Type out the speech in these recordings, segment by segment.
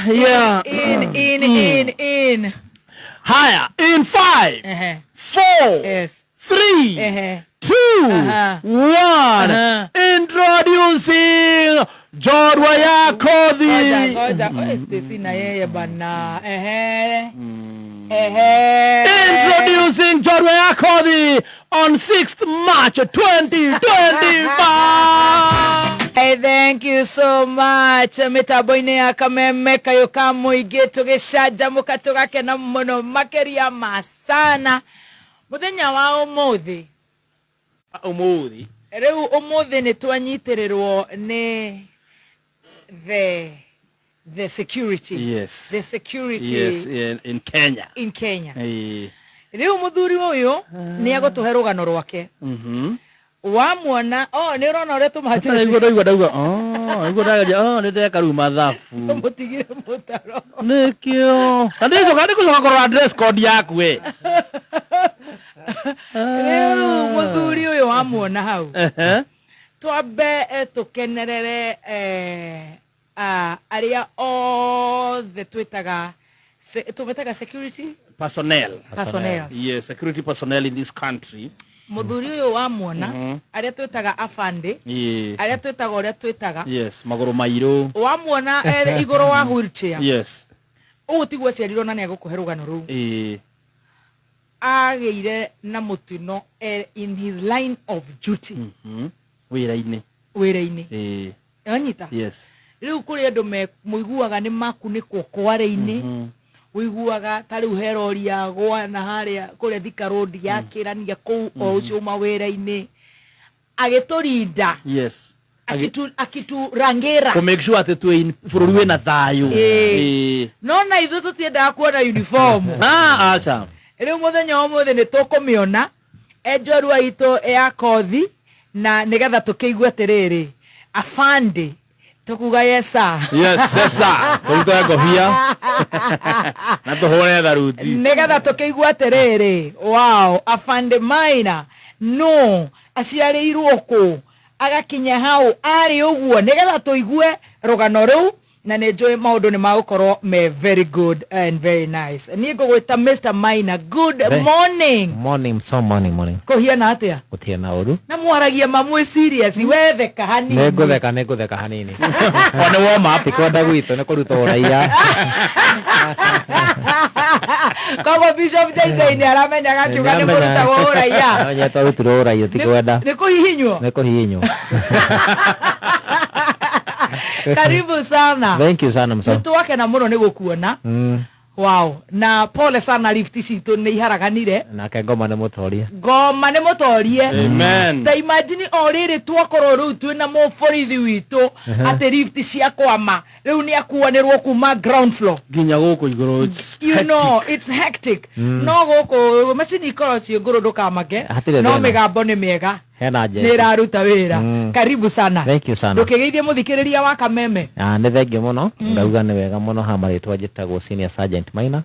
Yeah. In, in, in, in. Haya, in five, Ehe. four, three, Ehe. two, one. Introducing Jorwa Ngoja, Yakothi. ngoja. Oh, Stacy na yeye bana. Ehe. Ehe. Introducing Jorwa Yakothi on 6th March 2025. Hey, thank you so much. Mĩtambo-inĩ ya Kameme kayũ ka mũingĩ tũgĩcanjamũka tũgakena mũno makĩria ma sana mũthenya wa ũmũthĩ. Umuthi. Rĩu ũmũthĩ nĩ twanyitĩrĩrwo nĩ the security. The security Yes, in Kenya. in Kenya. Eh, Rĩu mũthuri ũyũ nĩ egũtũhe rũgano rwake. Wamuona, oh, nĩ ũrona ũrĩa Sasa niguo tũmanjĩrĩrie. Ndaigua ndauga, oh, niguo ndageria, oh, nĩ ndeka rĩu mathabu. Mũtigire mũtaro. Nĩkĩo. Na ndĩcoka nĩgũcoka kũrora dress code yaku we. Rĩu mũthuri ũyũ wamuona hau, twambe tũkenerere arĩa othe twĩtaga tũmetaga security Personnel. Personnel. Yes, security personnel in this country. Mũthuri ũyũ wamuona, arĩa twĩtaga afande, arĩa twĩtaga ũrĩa twĩtaga, Yes, magũrũ mairũ. wamuona igũrũ wa wheelchair, ũũ tiguo aciarirwo na nĩ egũkũhe rũgano rũu. Agĩire na mũtino in his line of duty. Wĩra-inĩ. Wĩra-inĩ. Anyita. Rĩu kũrĩ andũ mũiguaga nĩ makunĩkwo kware-inĩ, ũiguaga ta rĩu he rori yagwa na harĩa kũrĩa Thika Road yakĩrania kũu, o ũcio uma wĩra-inĩ agĩtũrinda. Akiturangĩra. Kũ make sure atĩ twĩ bũrũri wĩna thayũ. No na ithuĩ tũtiendaga kuona uniform. Ah, aca. Rĩu mũthenya wa ũmũthĩ nĩ tũkũmĩona e njorua itũ ya kothi na nĩgetha tũkĩigue atĩrĩrĩ, afande tũkuga yes sir. Yes sir. Tũrute ngobia na tũhũre tharuti. Nĩgetha tũkĩigue atĩrĩrĩ, wow, afande Maina no aciarĩirwo kũ, agakinya hau arĩ ũguo, nĩgetha tũigue rũgano rũu na nĩ njũĩ maũndũ nĩ magũkorwo me very good and very nice. Niĩ ngũgwĩta Mr Maina, good morning. Morning, so morning, morning. Kũhiana atĩa? Gũtirĩ na ũru. Na mwaragia mamwe serious, wetheka hanini. Nĩ ngũtheka, nĩ ngũtheka hanini. O nĩ warm up. Ti kwenda gwitũ, nĩ kũrutwo ũraiya. Koguo Bishop JJ nĩ aramenyaga akiuga nĩ mũrutagwo ũraiya. Nĩamenya twarutirwo ũraiya, ti kwenda. Nĩ kũhihinywo. Nĩ kũhihinywo. Karibu sana. Thank you sana, mso. Nĩ twakena mũno nĩ gũkuona. Wow, na pole sana, lift citũ nĩ iharaganire. Nake ngoma nĩ mũtorie. Ngoma nĩ mũtorie. Amen. Ta imagine o rĩrĩ twakorwo rĩu twĩna mũborithi witũ atĩ lift ciakwama, rĩu nĩ akuanĩrwo kuma ground floor nginya gũkũ igũrũ. It's you hectic. Know it's hectic. No gũkũ macini ikorwo ciĩ ngũrũ, ndũkamake. Hatirĩ No thĩna. mĩgambo nĩ mĩega. Hena Nĩ njeci. ĩraruta wĩra. Karibu sana. Thank you sana. Ndũkĩgeithie mũthikĩrĩria wa Kameme. Ah, nĩ thengiũ mũno. Ngauga nĩ wega mũno. Ha marĩtwa njĩtagwo Senior Sergeant Maina,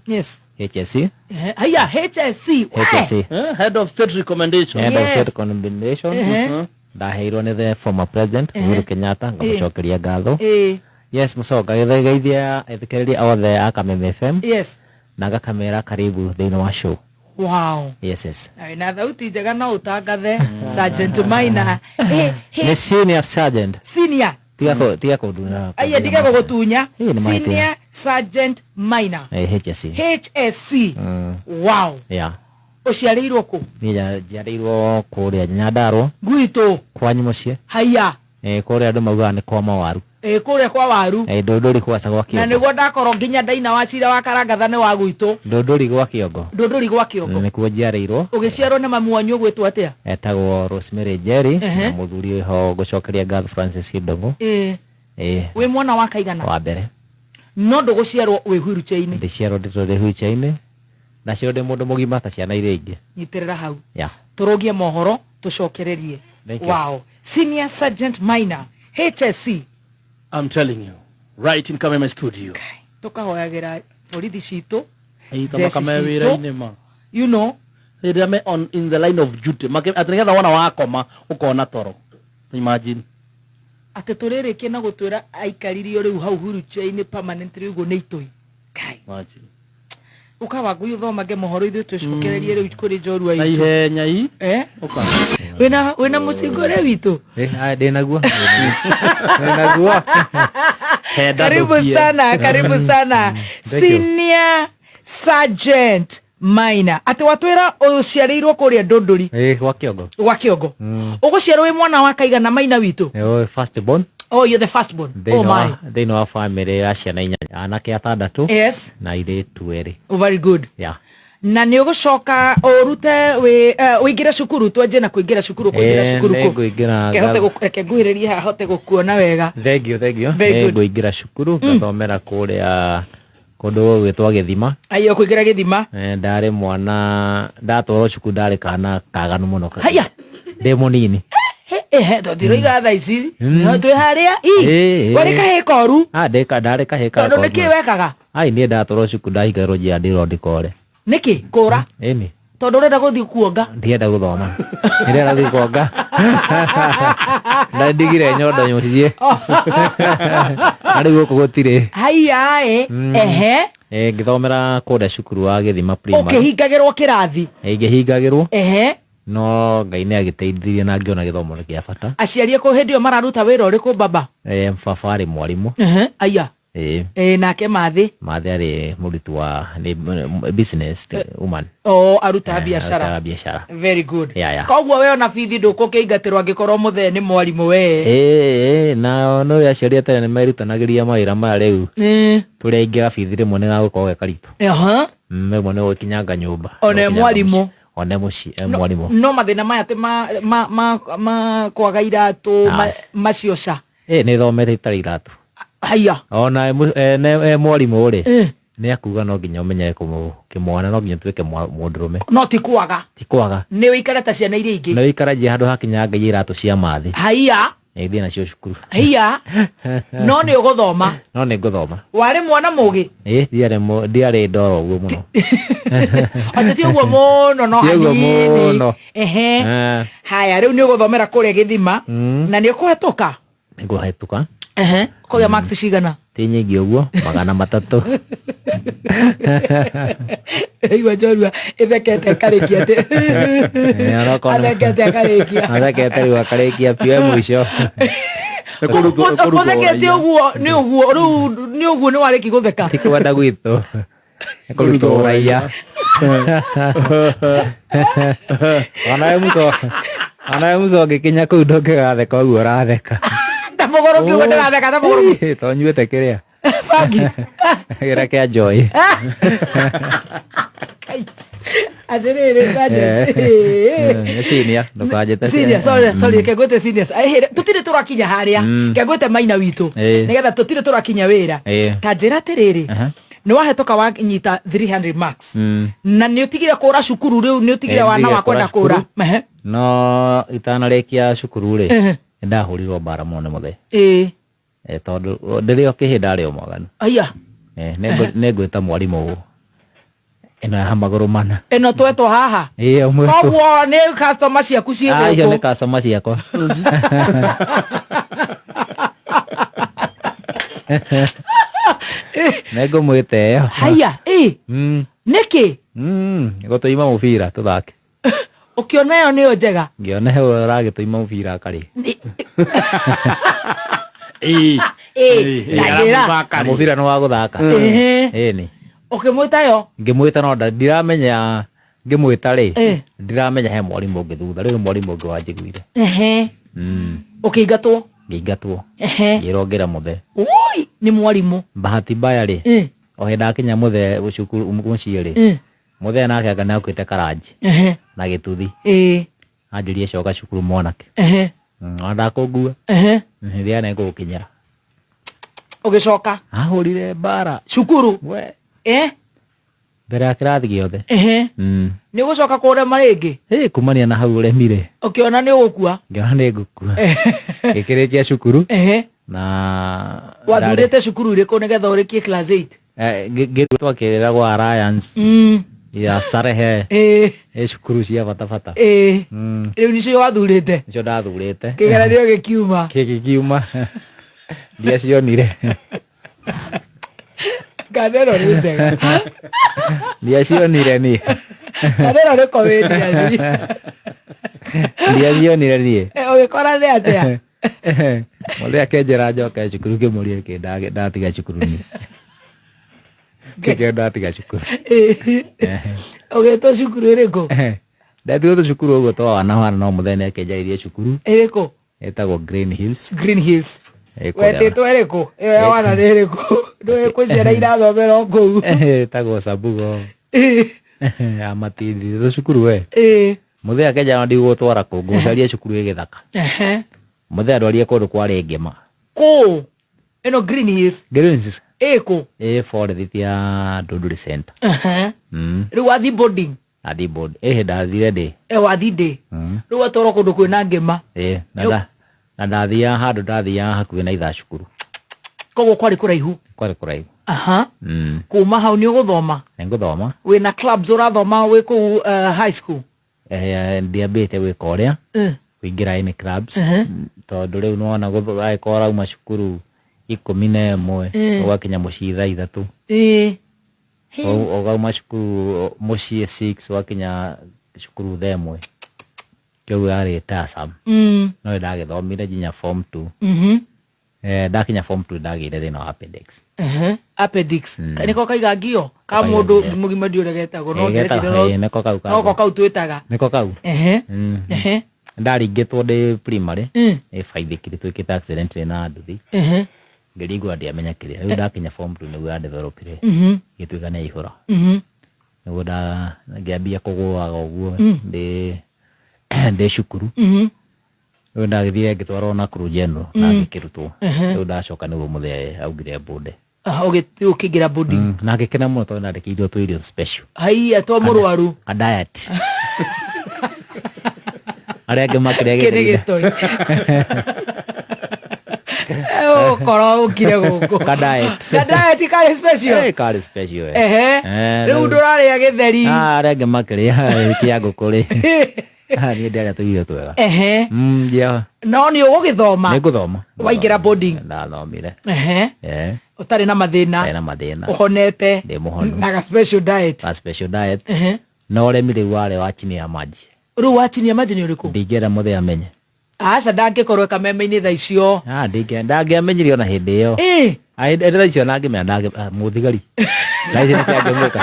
HSC. Haya, HSC we. HSC. Head of state recommendation. Head of State Recommendation. Ndaheirwo nĩ the former president Uhuru Kenyatta, ngamũcokeria ngatho. Yes, mũco ngageithia athikĩrĩria othe a Kameme FM na ngakamera karibu thĩinĩ wa show. Yes. Na wĩna thauti njega, no ũtangathe Sergeant Maina. Nĩ senior sergeant. Senior. Tiga kũnduna. Aya, ndiga gũgũtunya. Ĩĩ, nĩ mahĩtia. Senior Sergeant Maina. HSC. HSC, wow. Ũciarĩirwo kũ? Niĩ njiarĩirwo kũrĩa Nyandarua. Gwitũ. Kwanyu mũciĩ. Haya. Kũrĩa andũ maugaga nĩ kwa mawaru. Kũrĩa kwa waru. Ndũndũri kwaca gwa Na Kĩongo. Nĩguo ndakorwo nginya ndaina wa cira wa karangatha nĩ wa gwitũ. Ndũndũri gwa Kĩongo. Ndũndũri gwa Kĩongo. Nĩkuo njiarĩirwo. Ũgĩciarwo nĩ mamu wanyu ũgwĩtwo atĩa? Etagwo Rosemary Njeri na mũthuri wĩho ngũcokeria ngatho, Francis Ndũng'ũ. Wĩ mwana wa kaigana? Wa mbere. No ndũgũciarwo wĩ wheelchair-inĩ? Ndĩciarwo ndĩ wheelchair-inĩ, ndaciarwo ndĩ mũndũ mũgima ta ciana iria ingĩ. Nyitĩrĩra hau. Tũrũgie mohoro tũcokererie. Thank you. Wow, Senior Sergeant Maina, HSC. I'm telling you, right in Kameme studio. Tũkahoyagĩra borithi citũ, Aita jeshi makame citũ. wĩra-inĩ ma. Hĩndĩ ĩrĩa me on in the line of duty, atĩ nĩgetha wona wakoma ũkona toro. Imagine. Atĩ tũrĩrĩkie na gũtwĩra aikaririo rĩu hau wheelchair-inĩ permanently ũguo nĩ itoi. Kai. Imagine. Ũka Wangui ũthomage mohoro ithuĩ twĩcokererie rĩu kũrĩ njorua Na itũ. ihenya i. Eh? Ũka. Wĩna wĩna mũcingo ũrĩa witũ? Eh, aya, ndĩ naguo ndĩ naguo. Karibu sana, karibu sana. Thank you. Senior Sergeant Maina. Atĩ watwĩra ũciarĩirwo kũrĩa Ndũndũri Eh, gwa Kĩongo. gwa Kĩongo. Ũgũciarwo wĩ mwana wa kaigana Maina witũ? Eh, oh, first born. Oh, you're the first born. Oh Thĩinĩ my. wa thĩinĩ wa family ya ciana inyanya, anake atandatũ Yes. na airĩtu erĩ. Oh, very good. Yeah. Na nĩ ũgũcoka ũrute wĩ ũingĩre cukuru twanjie na kũingĩra cukuru kũingĩra Eh, cukuru kũ? nĩngũingĩra Reke hote reke nguhĩrĩrie haha hote gũkuona wega. Thank you, thank you. Very good. Nĩngũingĩra cukuru ngathomera kũrĩa kũndũ gũgwĩtwo Gĩthima. Aiyo kũingĩra Gĩthima. Eh, ndarĩ mwana ndatwarwo cukuru ndarĩ kana kaganu mũno. Haya. Ndĩ mũnini. Ehe tũtiroiga thaa ici. No twĩ harĩa i. Eh, eh. Warĩ kahĩĩ koru. Ah, ndarĩ kahĩĩ Tondũ koru. nĩkĩ wekaga? Ai niĩ ndatwarwo cukuru ndahingagĩrwo njĩra ndĩrwo ndikore. Nĩkĩ? Kũra. Ĩni. Tondũ ũrenda gũthiĩ kuonga. Ndienda gũthoma. Ndĩrenda gũthiĩ kuonga. Ndandigire nyondo mũciĩ. Na rĩu gũkũ gũtirĩ. Haiya ĩ. Ehe. Eh, ngĩthomera kũrĩa cukuru wa Gĩthima Primary. Ũkĩhingagĩrwo kĩrathi. Eh, ngĩhingagĩrwo. Ehe. No Ngai nĩ agĩteithirie na ngĩona gĩthomo nĩ kĩa bata. Aciari aku hĩndĩ ĩyo mararuta wĩra ũrĩkũ baba? Eh, baba arĩ mwarimũ. Ehe. Aya. Eh, Eh, nake Mathĩ. Mathĩ arĩ mũruti wa nĩ business woman. O arutaga biacara. Arutaga biacara. Very good. Yeah, yeah. Koguo we ona bithi ndũkũkĩingatĩrwo angĩkorwo mũthee nĩ mwarimũ we. Eh, eh, na no aciari a tene nĩ merutanagĩria mawĩra maya rĩu. Tũrĩ aingĩ gabithi rĩmwe nĩ gagũkorwo ge karitũ. Aha. Rĩmwe nĩ gũkinyanga nyũmba. Ona Nĩ gũkinyanga mwarimũ. mũciĩ. One mũciĩ, mwarimũ. No mathĩna maya atĩ ma kwaga iratũ macio ca. Eh, nĩ thomete itarĩ iratũ. Haiya. Ona mwarimũ rĩ, Eh. nĩ akuga no nginya ũmenye kĩmwana no nginya ũtuĩke mũndũrũme. No ti kwaga. Ti kwaga. Nĩ ũikare ta ciana iria ingĩ. Nĩ ũikaragia handũ hakinyanga iratũ cia mathĩ. Haiya. Nĩ thiĩ nacio cukuru. Haiya. No nĩ ũgũthoma. No nĩ ngũthoma. Warĩ mwana mũgĩ? Ĩ, ndiarĩ ndoro ũguo mũno. Atĩ ti ũguo mũno no Ti ũguo hanini. mũno. Ehe. Eh. Haya, rĩu nĩ ũgũthomera kũrĩa Gĩthima na nĩ ũkũhetũka? Nĩ ngũhetũka. Ehe. Kũgĩa marks cigana? Ti nyingĩ ũguo, 300. Igua njorua ĩthekete ĩkarĩkia atĩ. Athekete akarĩkia. Athekete rĩu akarĩkia biũ e mũico. Ũthekete ũguo nĩ ũguo rĩu nĩ ũguo nĩ warĩki gũtheka. Ti kwenda gwitũ. Nĩ kũrutwo ũraiya. Onawe mũco ũngĩkinya kũu ndũngĩgatheka ũguo ũratheka. Ta mũgũrũki ũguo ndĩratheka ta mũgũrũki. To nyuĩte kĩrĩa. Bangi. Kĩrĩa kĩa Joy. Atĩrĩrĩ, Sergeant. Nĩ senior, ndũkanjĩte Senior, sorry, sorry, reke ngwĩte senior. Tũtirĩ tũrakinya harĩa. Reke ngwĩte Maina witũ. Nĩgetha tũtirĩ tũrakinya wĩra. Ta njĩra atĩrĩrĩ, nĩ wahĩtũka wanyita 300 marks. Na nĩ ũtigire kũra cukuru rĩu, nĩ ũtigire wana wa kwenda kũra. No itanarĩkia cukuru rĩ, nĩ ndahũrirwo mbara mũno nĩ mũthee. Tondũ ndĩrĩ o kĩhĩ ndarĩ o mwaganu. Aya. Nĩ ngwĩta mwarimũ ũũ. Ĩno ya magũrũ mana. Ĩno twetwo haha. Ĩĩ, ũmwe. Koguo nĩ customer ciaku ciĩ Ah, icio nĩ gũkũ. customer ciakwa. Nĩ ngũmwĩta ĩyo. Haiya, ĩ. Nĩkĩ? Gũtũima mũbira tũthake. Ũkĩona ĩyo nĩyo njega? Ngĩona ĩyo ũragĩtũima mũbira akarĩ. Ĩ. Ĩ, na njĩra. Na mũbira nĩ wa gũthaka. Ĩni. Ũkĩmwĩta yo? Ngĩmwĩta no ndiramenya ngĩmwĩta rĩ, ndiramenya he mwarimũ ũngĩ thutha, rĩu mwarimũ ũngĩ wanjiguire. Ũkĩingatwo? Ngĩingatwo. Ngĩrwo ngĩre mũthee. Ui, nĩ mwarimũ. Bahati mbaya rĩ, o hĩndĩ ndakinya mũthee cukuru mũciĩ rĩ, mũthee nake anga nĩakuĩte karanji na gĩtuthi. Anjĩrire coka cukuru mwanake. Ona ndakũngua. Hĩndĩ ĩyo nĩngũgũkinyĩra. Ũgĩcoka? Ahũrire mbara. Cukuru? We. Mbere ya kĩrathi gĩothe. Nĩ ũgũcoka kũrema rĩngĩ? Ĩ, kumania na hau ũremire. Ũkĩona nĩ ũgũkua? Ngĩona nĩ ngũkua. Ngĩkĩrĩkia cukuru. Na Wathurĩte cukuru ĩrĩkũ nĩgetha ũrĩkie class 8? Twakĩrĩra gwa Alliance. Ya Starehe. Ĩĩ. Ĩ cukuru cia bata bata. Ĩĩ. Rĩu nicio wathurĩte? Nicio ndathurĩte. Kĩgeranio gĩkiuma? Gĩkiuma. Ndiacionire. Ngano ĩno nĩ njega. Ndiacionire niĩ. Ngano ĩno nĩ comedian. Ndiacionire niĩ. Ũgĩkora nĩ atĩa? Mũthee akĩnjĩra njoke cukuru ngĩmũria kĩ ndatiga cukuru niĩ. Kĩkĩo ndatiga cukuru. Ũgĩtwo cukuru ĩrĩkũ? Ndetirwo tũcukuru ũguo twa wana wana no mũthee nĩ akĩnjaririe cukuru. Ĩrĩkũ? Ĩtagwo Green Hills. Green Hills. Ĩ kũrĩa- Wetĩtwo ĩrĩkũ? Ĩyo ya wana nĩ ĩrĩkũ? Ndũĩ kwĩ ciana irathomera o kũu. Ĩtagwo Sabugo. Ya matindi tũcukuru we. Mũthee akĩnjĩra ndigũgũtwara kũu ngũcarie cukuru ĩ gĩthaka. Mũthee andwarie kũndũ kwarĩ ngĩma. Kũ? Ĩno Green Hills. Green Hills. Ĩkũ? Ĩ forest ya Ndunduri Center. Rĩu wathi boarding? Athi board. Ĩhĩ ndathire ndĩ. E wathi ndĩ. Rĩu watwarwo kũndũ kwĩna ngĩma. Ĩ, na ndathiaga handũ ndathiaga hakuhĩ na ithaa cukuru. Koguo kwarĩ kũraihu? Kwarĩ kũraihu. Kuma hau nĩ ũgũthoma? Nĩ ngũthoma. Wĩna clubs ũrathoma wĩ kũu high school? Ndiambĩte gwĩka ũrĩa. Kũingĩra any clubs. Tondũ rĩu nĩwona angĩkorwo ũrauma cukuru 11, ũgakinya mũciĩ thaa 3. Ũgauma cukuru mũciĩ 6, ũgakinya cukuru thaa 1. Kĩu yarĩ tiresome. No nĩndagĩthomire nginya form 2. Ndakinya form 2 ndagĩire thĩna wa appendix. Appendix. Nĩko kaiga ngio? Ka mũndũ mũgima ndiũĩ ũrĩa getagwo, no ndĩreciria Nĩko kau ka noko kau twĩtaga. Nĩko kau. Ndaringĩtwo ndĩ primary, ĩ baithikiri twĩkĩte accident na nduthi. Ngĩringwo ndiamenya kĩrĩa. Rĩu ndakinya form 2 nĩguo ya developire. Ĩgĩtuĩka nĩ yaihũra. Nĩguo ngĩambia kũgũaga ũguo ndĩ cukuru. Rĩu ndagĩthire ngĩtwarwo Nakuru General na ngĩkĩrutwo. Rĩu ndacoka nĩguo mũthee augire mbunde. Ũkĩingĩra boarding. Na ngĩkena mũno tondũ nandĩkĩirwo tũirio special. Haiya, twa mũrwaru. A diet. Arĩa angĩ makĩrĩa Kĩ nĩ gĩtheri. gĩtoi. Ũkorwo ũkire gũkũ. Ka diet. Ka diet karĩ special? Karĩ special, eh. Rĩu ndũrarĩa gĩtheri. Arĩa angĩ makĩrĩa kĩa ngũkũ rĩ. Niĩ ndĩarĩa tũirio twega. No nĩ ũgũgĩthoma? Nĩ ngũthoma. Waingĩra boarding? Ndathomire. Ũtarĩ na mathĩna? Ndarĩ na mathĩna. Ũhonete? Ndĩ mũhonu. Na ga special diet? Ga special diet. Na ũremi rĩu warĩ wa chini ya maji. Rĩu wa chini ya maji nĩ ũrĩkũ? Ndingĩenda mũthee amenye. Aca, ndangĩkorwo e kameme-inĩ thaa icio. Ndangĩamenyire ona hĩndĩ ĩyo. Hĩndĩ thaa icio nangĩmenya mũthigari. Thaa icio nĩkĩo angĩmwĩka.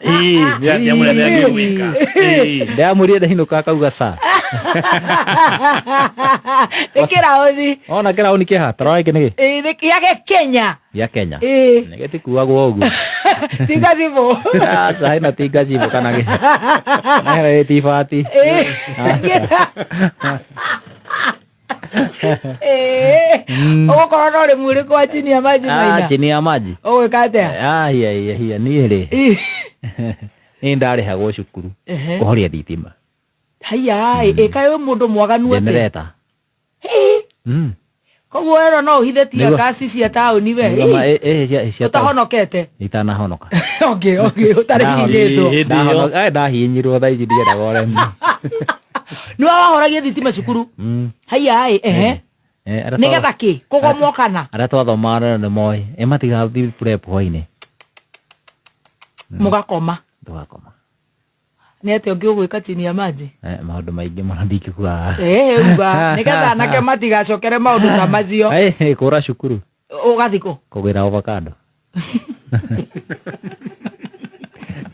Nĩamũrĩa nĩangĩmwĩka. Ndamwĩrire ndainũka akauga sa. Nĩ kĩraũni. Ona kĩraũni kĩha, tarora gĩkĩ nĩ kĩ? Nĩ gĩa Kenya. Gĩa Kenya. Ĩĩ. Nĩ gĩtikuagwo ũguo. Ti gacibũ. Aca, hena ti gacibũ kana gĩ. Kana hena gĩ ti ibati. Ũgũkorwo na ũrĩmi ũrĩkũ wa chini ya maji maina? Chini ya maji. Ũgwĩka atĩa? Hiya, hiya, hiya, niĩ rĩ. Niĩ ndarĩhagwo cukuru kũhoria thitima. Haiya, ĩka wĩ mũndũ mwaganu atĩa? Generator. Koguo ĩno no ũhithe tia Nĩguo. gasi cia taũni we. Nĩguo ma, cia taũni. Ũtahonokete? Itanahonoka. Okay, okay, ũtarĩ hinyĩtwo. Hĩndĩ ĩyo. Ndahinyirwo thaa ici ndiendaga ũremi. Nĩwe wahoragia thitima cukuru? Haiya, ehe. Nĩgetha kĩ? Kũgomwo kana? Arĩa twathomaga nao nĩ moĩ. Matigathiĩ prep hwainĩ. Mũgakoma. Tũgakoma. Nĩ atĩa ũngĩ ũgwĩka chini ya maji? Maũndũ maingĩ mũno ndingĩkuga. Uga. Nĩgetha anake matigacokere maũndũ ta macio. Kũra cukuru. Ũgathiĩ kũ? Kũgĩra avocado.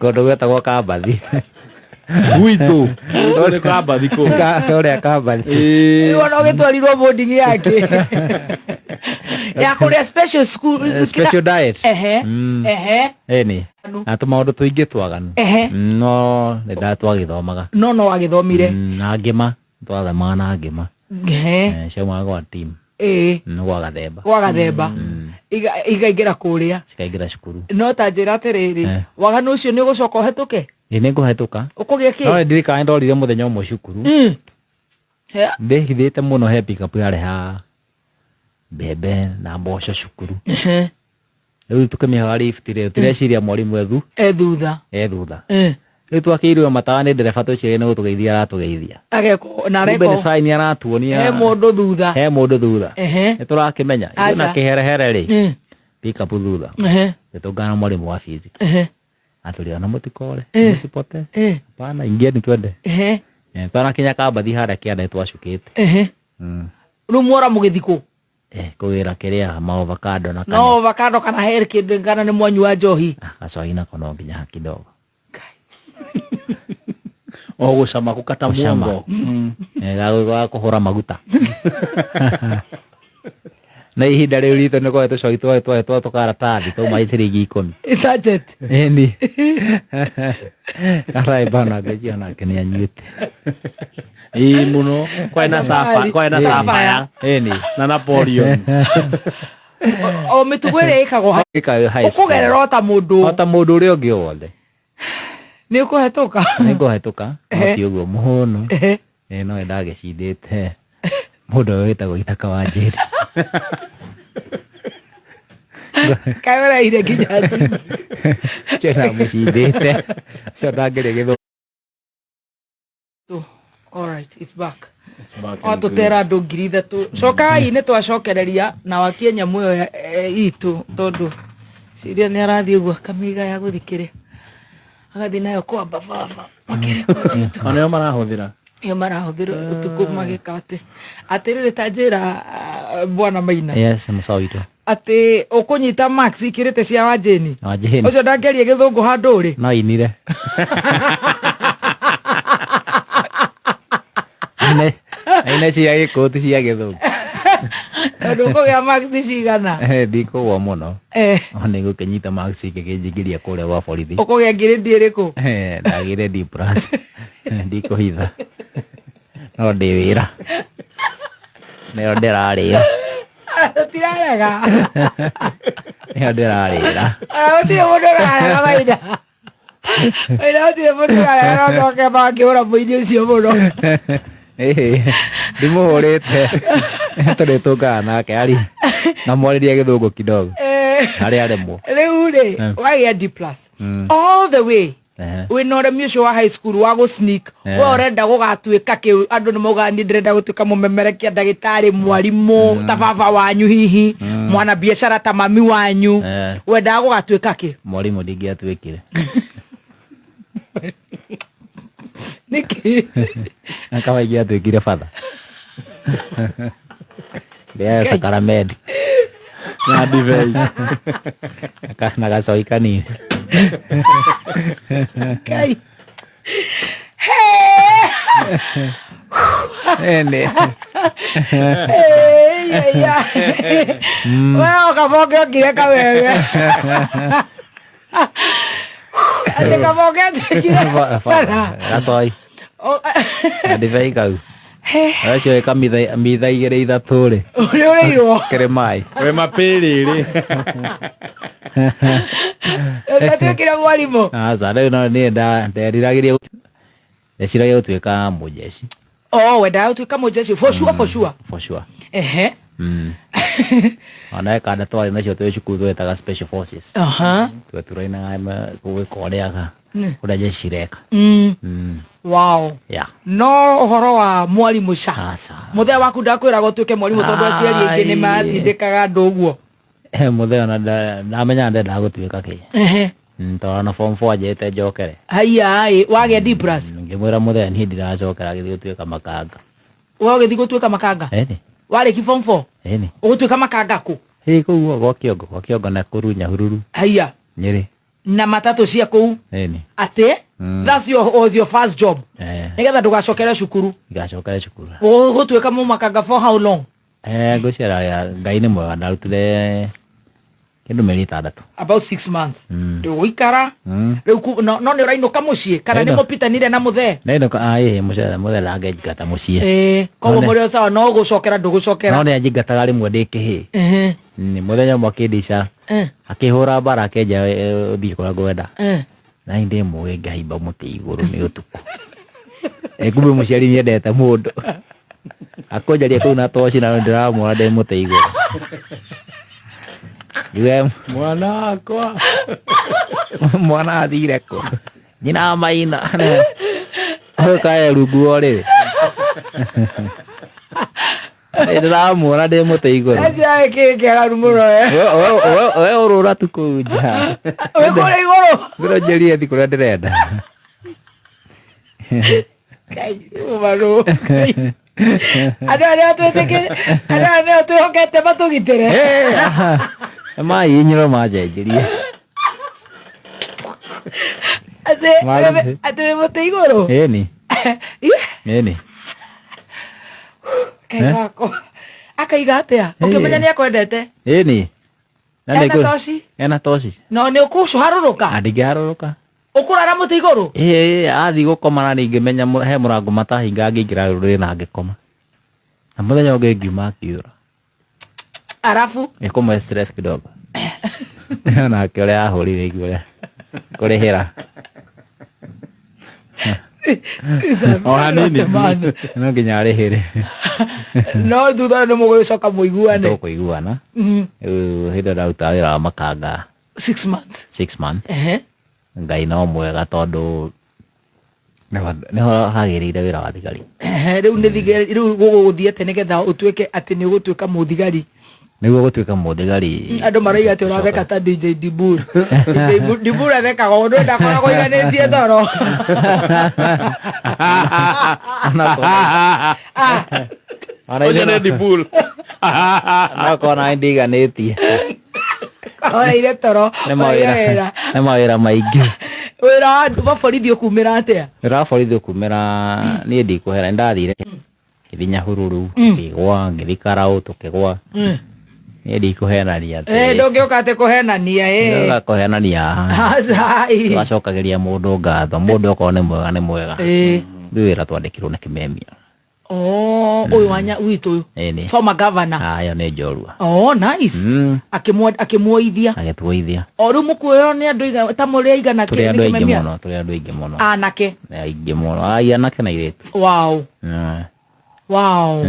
Kũndũ gwetagwo Kambathi. Gwitũ. Gwitũ nĩ Kambathi kũu. Ũrĩa Kambathi. Rĩu ona ũgĩtwarirwo boarding yake. Ya kũrĩa special school. Special diet. Ĩni. Na tũmaũndũ tũingĩ twaganu. No nĩ ndatwagĩthomaga. No, no wagĩthomire. Na ngĩma. Twathomaga na ngĩma. Ciaumaga gwa team. Nĩ gwa Gathemba. Gwa Gathemba. Ikaingĩra kũrĩa. Cikaingĩra cukuru. No ta njĩra atĩrĩrĩ, waganu ũcio nĩ ũgũcoka ũhetũke? Ĩ, nĩ ngũhetũka. Ũkũgĩa kĩ? No ndirikana ndorire mũthenya ũmwe cukuru. Ndĩhithĩte mũno he pickup yareha mbembe na mboco cukuru. Rĩu tũkĩmĩhoya lift rĩ, tũreciria mwarimũ ethu E thutha. E thutha. Eh. Rĩu twakĩirwo matawa nĩ ndereba, twĩciria nĩ gũtũgeithia aratũgeithia. Ageko na Kumbe nĩ areko. sign aratuonia. He mũndũ thutha. He mũndũ thutha. Ehe. Nĩ tũrakĩmenya Aca. ithuĩ na kĩherehere rĩ, pick up thutha. Tũtũngana na mwarimũ wa physics. Atũria na mũtikore, mũsipote. Hapana, ingieni twende. Eh, twanakinya kambathi harĩa kĩanda nĩ twacukĩte. Ehe. Rĩu mwora mũgĩthi kũ? Eh, kũgĩra kĩrĩa ma avocado na kana No avocado kana he kĩndũ kana nĩ mwanyua njohi? Ah, gacoi nako no nginya kidogo. O gucama gukata Gũcama. muongo. Eh, ga kũhũra maguta na ihinda rĩu ritũ nĩ kwae tũcoi twae twae twa tũkaratathi twauma ciringi 10. Sachet. Ĩni garaĩ ngĩcio nake nĩ anyuĩte. Ĩĩ mũno. Kwaĩ na sapa, kwaĩ na sapaya ĩni na Napoleon. O mĩtugo ĩrĩa ĩkagwo hau. Ĩka high school. Ũkũgerera o ta mũndũ. O ta mũndũ ũrĩa ũngĩ o wothe. Nĩ ũkũhetũka. Nĩ ngũhetũka no ti ũguo mũhũnu. Ĩ no ndagĩcindĩte mũndũ ũyũ wĩtagwo Ithaka wa Njeri. Kaĩ ũraire nginya thimũ. Ũcio ndamũcindĩte, ũcio ndangĩrĩ gĩthũngũ. All right, it's back. O tũtera andũ 3,000 cokai nĩ twacokereria na wakie nyamũ ĩyo itũ tondũ ciria nĩ arathiĩ ũguo akamĩiga ya gũthikĩrĩa agathiĩ nayo kwamba baba makĩrekondi ũtukũ. Ona nĩo marahũthĩra. Ĩyo marahũthĩra ũtukũ magĩka atĩ atĩrĩrĩ ta njĩra, ah, bwana Maina. Yes, mũcaũ witũ. Atĩ ũkũnyita max ikĩrĩte cia Wanjĩni? Wanjĩni. Ũcio ndangĩaria gĩthũngũ handũ rĩ. No inire. Aine aine cia gĩkũyũ ti cia gĩthũngũ. Tondũ ũkũgĩa max cigana? Eh, ndikũgwa mũno. Eh. O nĩ ngũkĩnyita max ngĩkĩnjingĩria kũrĩa gwa borithi. Ũkũgĩa ngirĩndi ĩrĩkũ? Eh, ndagĩire D plus. Ndikũhitha, no ndĩ wĩra nĩyo ndĩrarĩra. Tũtirarega. Nĩyo ndĩrarĩra. Gũtirĩ mũndũ ũrarega Maina. Maina, gũtirĩ mũndũ ũrarega, no coke mangĩhũra mũini ũcio mũno. Ĩhĩ, ndimũhũrĩte tondũ tũngaga nake ari na mwarĩria gĩthũngũ kidogo. Eh. Harĩa aremwo. Rĩu rĩ, wagĩa D plus all the way, wĩna ũremi ũcio wa high school wa gũ sneak, we ũrenda gũgatuĩka kĩ? Andũ nĩ maugaga niĩ ndĩrenda gũtuĩka mũmemerekia, ndagĩtarĩ, mwarimũ ta baba wanyu, hihi mwana biacara ta mami wanyu. Wendaga gũgatuĩka kĩ? Mwarimũ ndingĩatuĩkire. Nĩkĩ? Kaba ingĩatuĩkire batha ndĩayo sakaramedi Na ndibei. Na gacoi kanini. Ngai. Ene. We ũkabonge okire kawewe atĩ kabonge atuĩkire batha. Gacoi na ndibei kau acio ĩka mitha mitha igĩrĩ ithatũ rĩ. Ũrĩa ũrĩirwo. Kĩrĩ maĩ. We mapĩrĩrĩ. Atuĩkire mwarimũ. Aca, rĩu no niĩ nderiragĩria ndeciragia gũtuĩka mũjeshi. Oh, wendaga gũtuĩka mũjeshi for sure, for sure? For sure. Ehe. Ona kanda twarĩ nacio twĩ cukuru twetaga special forces. Tweturainaga gwĩka ũrĩa ũrĩa jeshi cireka. Wow. Yeah. No ũhoro wa mwarimũ ca? Aca. Mũthee waku ndakwĩraga ũtuĩke mwarimũ, tondũ aciari aingĩ nĩ Ai. matindĩkaga andũ ũguo? Mũthee ona ndamenyaga ndendaga gũtuĩka kĩ. Tondũ ona form 4 anjĩrĩte njokere. Haiya ĩ, wagĩa D plus. Ngĩmwĩra mũthee niĩ ndiracokera, gĩthiĩ gũtuĩka makanga. We ũgĩthiĩ gũtuĩka makanga? Ĩni. Warĩki form 4? Ĩni. Ũgũtuĩka makanga kũ? Ĩ kũu gwa Kĩongo, gwa Kĩongo na kũru Nyahururu. Haiya. Nyĩrĩ. Na matatũ cia kũu? Ĩni. Atĩ that's your, was your first job? Eh. Nĩgetha ndũgacokere cukuru? Ngacokere cukuru. Ũgũtuĩka mũmakanga for how long? Eh, ngwĩciria Ngai nĩ mwega, ndarutire kĩndũ mĩeri 6. About 6 months ndũgũikara rĩu no nĩ ũrainũka mũciĩ kana nĩ Ndainũka. mũpitanire na mũthee? Ndainũka, ĩĩ, mũcere mũthee ndangĩnjingata mũciĩ. Ĩĩ, koguo No nĩ- mũrĩ o sawa, no gũcokera ndũgũcokera? No nĩ anjingataga rĩmwe ndĩ kĩhĩ. Mũthenya ũmwe akĩndica, akĩhũra mbara, akĩnja ũthiĩ kũrĩa ngwenda. Na niĩ ndĩ mũgĩ, ngaimba mũtĩ igũrũ nĩ ũtukũ. Ĩ kumbe mũciari nĩendete mũndũ akũnjaria kũu na toci na ndĩramwona ndĩ mũtĩ igũrũ. Njuge Mwana wakwa. Mwana athire kũ? Nyina Maina. Ũyũ kae runguo rĩ. Ndĩramuona ndĩ mũtĩ igũrũ. Acio kĩ kĩaganu mũno we. We ũrũra tu kũu nja. Wĩ kũrĩa igũrũ. Ngĩrwo njĩrie thi kũrĩa ndĩrenda. Ngai, ũmarũ. Andũ arĩa twĩtĩkĩ andũ aya nĩo twĩhokete matũgitĩre. Mahihinyirwo manjenjirie. Atĩ atĩ wĩ mũtĩ igũrũ. Ĩni. Ĩni. Ngai wakwa. Akaiga atĩa? Ũkĩmenya nĩ akwendete. Ĩni. Ena toci? Ena toci. No nĩ ũkũharũrũka? Ndingĩharũrũka. Ũkũrara mũtĩ igũrũ? Ĩĩ, athiĩ gũkoma na ningĩmenya he mũrango matahinga ngĩingĩra rũrĩrĩ na ngĩkoma. Na mũthenya ũngĩ ngiuma akiura. Arabu? Nĩkũmũhe stress kidogo. Nake ũrĩa ahũrire igua ũrĩa kũrĩhĩra. O hanini. No nginya arĩhĩre. No thutha nĩ mũgũgĩcoka mũiguane. Tũkũiguana. Rĩu hĩndĩ ĩyo ndarutaga wĩra wa makanga. 6 months. 6 months. Ngai no mwega tondũ nĩho hagĩrĩire wĩra wa thigari. Rĩu nĩ thigari rĩu gũgũthiĩ atĩa nĩgetha ũtuĩke atĩ nĩ ũgũtuĩka mũthigari? Nĩguo gũtuĩka mũthigari. Andũ marauga atĩ ũratheka ta DJ Dibur. DJ Dibur athekaga ũndũ ndakoragwo aiganĩtie toro. Ũcio nĩ Dibul. Onakorwo nani ndiganĩtie. Oreire toro. Nĩ mawĩra nĩ mawĩra maingĩ. Wĩra wa borithi ũkumĩra atĩa? Wĩra wa borithi ũkumĩra niĩ ndikũhera nĩ ndathire ngĩthiĩ Nyahururu ngĩgwa ngĩthiĩ Karau tũkĩgwa. Niĩ ndikũhenania atĩ. Ndũngĩũka atĩ kũhenania ĩ. Ndũka kũhenania haha. Aca. Tũgacokagĩria mũndũ ngatho mũndũ okorwo nĩ mwega nĩ mwega. Rĩu wĩra twandĩkirwo nĩ Kĩmemia. Oh, ũyũ wa witũ ũyũ. Ĩni. Former governor. Ah, ĩyo nĩ njorua. Oh, nice. Akĩmuoithia. Agĩtuoithia. O rĩu mũkuoywo nĩ andũ aigana ta mũrĩ aigana Tũrĩ andũ aingĩ mũno, tũrĩ andũ aingĩ mũno. Anake. Aingĩ mũno. Ai, anake na airĩtu. Wow. Wow.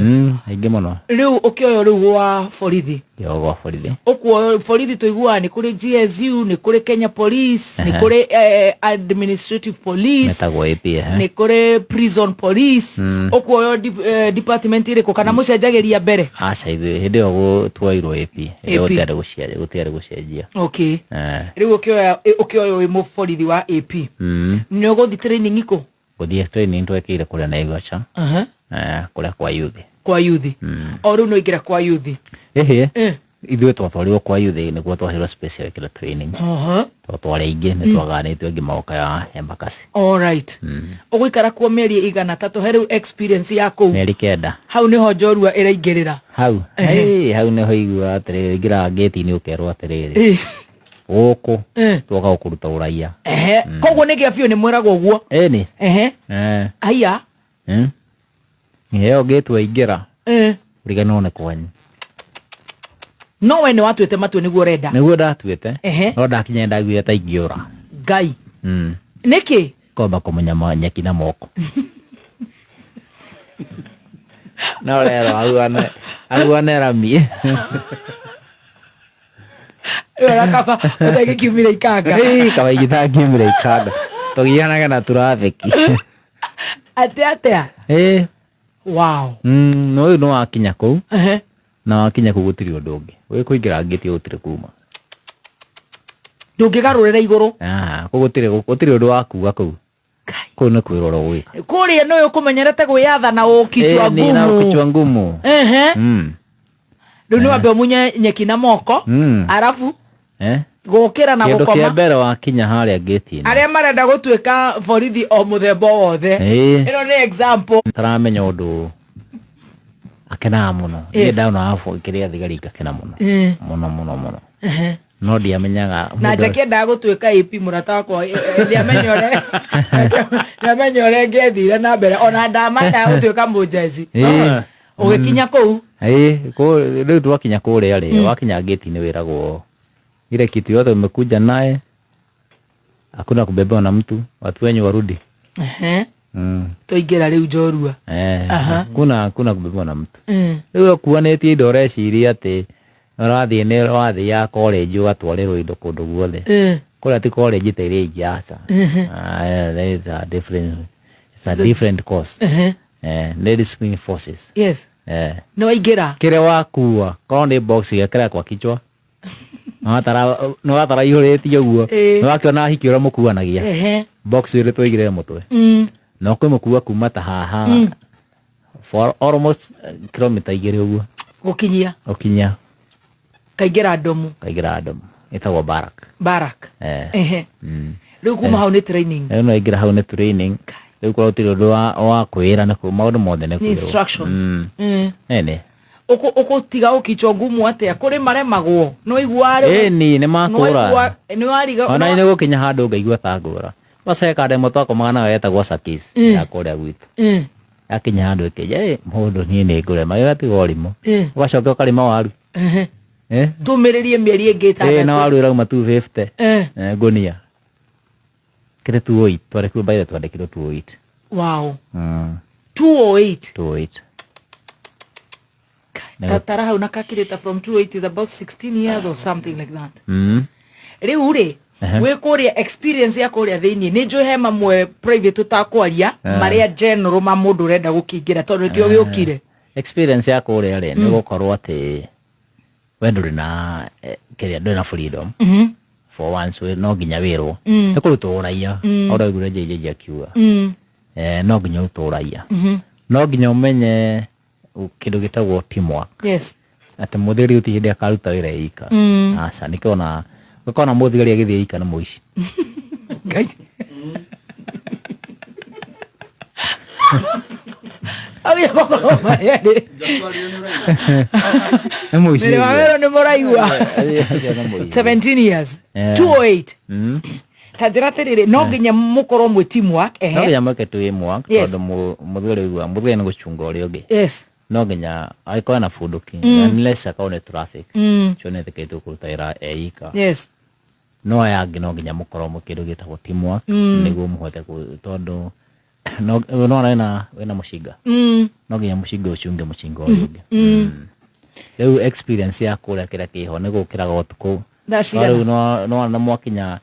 Aingĩ mũno. Rĩu ũkĩoywo rĩu gwa borithi. Ngĩoywo gwa borithi. Ũkuoywo borithi tũiguaga nĩ kũrĩ GSU, nĩ kũrĩ Kenya Police, nĩ kũrĩ Administrative Police. Metagwo AP, ehe. Nĩ kũrĩ Prison Police. Ũkuoywo department ĩrĩkũ kana mũcenjagĩria mbere? Aca ithuĩ hĩndĩ ĩyo tuoirwo AP. Hĩndĩ ĩyo gũtiarĩ gũcenjia. Okay. Rĩu ũkĩoywo wĩ mũborithi wa AP. Nĩ ũgũthiĩ training kũ? Gũthiĩ training twekĩire kũrĩa Naivasha. Kũrĩa kwa youth. Kwa youth. O rĩu nĩ waingĩra kwa youth. Ĩhĩ. Ithuĩ twatwarirwo kwa youth nĩguo twaheirwo space ya gwĩkĩra training. Tondũ twarĩ aingĩ nĩ twaganĩtio angĩ magoka ya Embakasi. All right. Ũgũikara kuo mĩeri igana ta tũhe rĩu experience ya kũu. Mĩeri 9. Hau nĩho njorua ĩraingĩrĩra. Hau. Hau nĩho iguaga atĩrĩrĩ, ũingĩraga ngĩti-inĩ ũkerwo atĩrĩrĩ. Gũkũ twoka gũkũruta ũraiya. Koguo nĩ gĩa biũ nĩ mwĩragwo ũguo. Ĩni. Aya. Ĩyo ngĩti waingĩra. Ũriganĩrwo nĩ kwanyu. No we nĩ watuĩte matua nĩguo ũrenda. Nĩguo ndatuĩte. No ndakinya ndaiguire ta ingĩũra. Ngai. Nĩkĩ? Kwamba kũmunya nyeki na moko. No rero ahuane rami. Ĩyo kaba ũtangĩkiumire ikanga. Kaba ingĩtangiumire ikanga. Tũgianaga na tũratheki. Atĩ atĩa? Wow. No rĩu nĩ wakinya kũu. Na wakinya kũu gũtirĩ ũndũ ũngĩ. Wĩ kũingĩra ngĩti gũtirĩ kuma. Ndũngĩgarũrĩra igũrũ. Kũu gũtirĩ ũndũ wa kuga kũu. Kũu nĩ kwĩrora ũgwĩka. Kũrĩa nĩ ũkũmenyerete gwĩyatha na ũkichwa ngumu. Na ũkichwa ngumu. Rĩu nĩ wambe ũmunye nyeki na moko. Arabu gũkĩra na Kĩndũ gũkoma. kĩa mbere wakinya harĩa ngĩti-inĩ. Arĩa marenda gũtuĩka borithi o mũthemba o wothe. Ĩno nĩ example. Taramenya ũndũ akenaga mũno. Niĩ ndona kĩrĩa thigari ngakena mũno. Mũno mũno mũno. No ndiamenyaga Na Jackie endaga gũtuĩka AP mũrata wakwa, ndiamenya ũrĩa ndiamenya ũrĩa ingĩathire na mbere ona ndamenyaga gũtuĩka mũnjeci. Ũgĩkinya kũu? Rĩu twakinya kũrĩa rĩ, wakinya ngĩti-inĩ wĩragwo ile kitu yote umekuja naye hakuna kubebewa na mtu, watu wenyu warudi. Twaingĩra rĩu njorua. Hakuna kubebewa na mtu. Rĩu ũkuanĩtie indo ũreciria atĩ Ũrathiĩ nĩ wathiaga college ũgatwarĩrwo indo kũndũ guothe. Kũrĩa ti college ta iria ingĩ aca. Ah, yeah, there is a different, it's a different course. Eh, nĩ discipline forces. Yes. Eh. Nĩ waingĩra. Kĩrĩa wakua, korwo nĩ box gĩkĩra kwa kichwa. Nĩ watara ihũrĩtie ũguo. Nĩ wakĩona hiki ũrĩa mũkuanagia. Box ĩrĩ twaigĩrĩre mũtwe. Na ũkĩmũkua kuma ta haha. For almost kilomita igĩrĩ ũguo. Gũkinyia. Gũkinyia. Kaingĩra ndomu. Kaingĩra ndomu. Ĩtagwo barak. Barak. Ehe. Rĩu kuma hau nĩ training. Rĩu no ingĩra hau nĩ training. Rĩu korwo gũtirĩ ũndũ wa kwĩra nĩ maũndũ mothe nĩ kwĩrwo. Instructions. Ĩni. Ũkũtiga ũkichwo ngumu atĩa kũrĩ maremagwo no igua rĩu. Ĩni nĩ makũra. Nĩ wariga. Ona nĩ gũkinya handũ ngaigua ta ngũra. Kwanza kande twakomaga nayo yetagwo Sakis ya kũrĩa gwitũ. Yakinya handũ ĩkĩnja ĩ mũndũ niĩ nĩ ngũrema gĩgatiga ũrimũ. Ũgacoka ũkarĩma waru. Tũmĩrĩrie mĩeri ĩngĩ ĩtandatũ. Na waru ĩrauma 250. Ngũnia. Kĩrĩ 208 twarĩkirwo by the twandĩkirwo 208. Wow. 208. 208. Tara hau na calculator from 208 is about 16 years or something like that. Rĩu rĩ wĩ kũrĩa experience ya kũrĩa thĩinĩ nĩ njũĩ he mamwe private tũtakwaria marĩa general ma mũndũ ũrenda gũkĩingĩra tondũ nĩkĩo gĩũkire. Experience ya kũrĩa rĩ nĩ gũkorwo atĩ we ndũrĩ na kĩrĩa ndũrĩ na freedom. For once no nginya wĩrwo. Nĩ kũrutwo ũraiya. Ũraiguire JJ akiuga. No nginya ũrutwo ũraiya. No nginya ũmenye kĩndũ gĩtagwo teamwork. Yes. Atĩ mũthigari gũtirĩ hĩndĩ akaruta wĩra ika. Aca nĩkĩo ona ũkona mũthigari agĩthiĩ ika nĩ mũici. Ngai. Agĩa makorwo marĩa nĩ. Nĩ mũici. Mĩrĩ wa wero nĩ mũraigua. 17 years. 208. Ta njĩra atĩrĩrĩ no nginya mũkorwo mwĩ teamwork. No nginya mwĩke teamwork tondũ mũthigari ũigua mũthigari nĩ gũcunga ũrĩa ũngĩ. Yes. No nginya agĩkorwo na bunduki unless akorwo nĩ traffic. Ũcio nĩ etĩkĩrĩtio kũruta wĩra e ika. Yes. No aya angĩ no nginya mũkorwo mwĩ kĩndũ gĩtagwo teamwork nĩguo mũhote tondũ no wĩna wĩna mũcinga. No nginya mũcinga ũcunge mũcinga ũrĩa ũngĩ. Rĩu experience ya kũrĩa kĩrĩa kĩho nĩ gũkĩraga ũtukũ. Rĩu no no mwakinya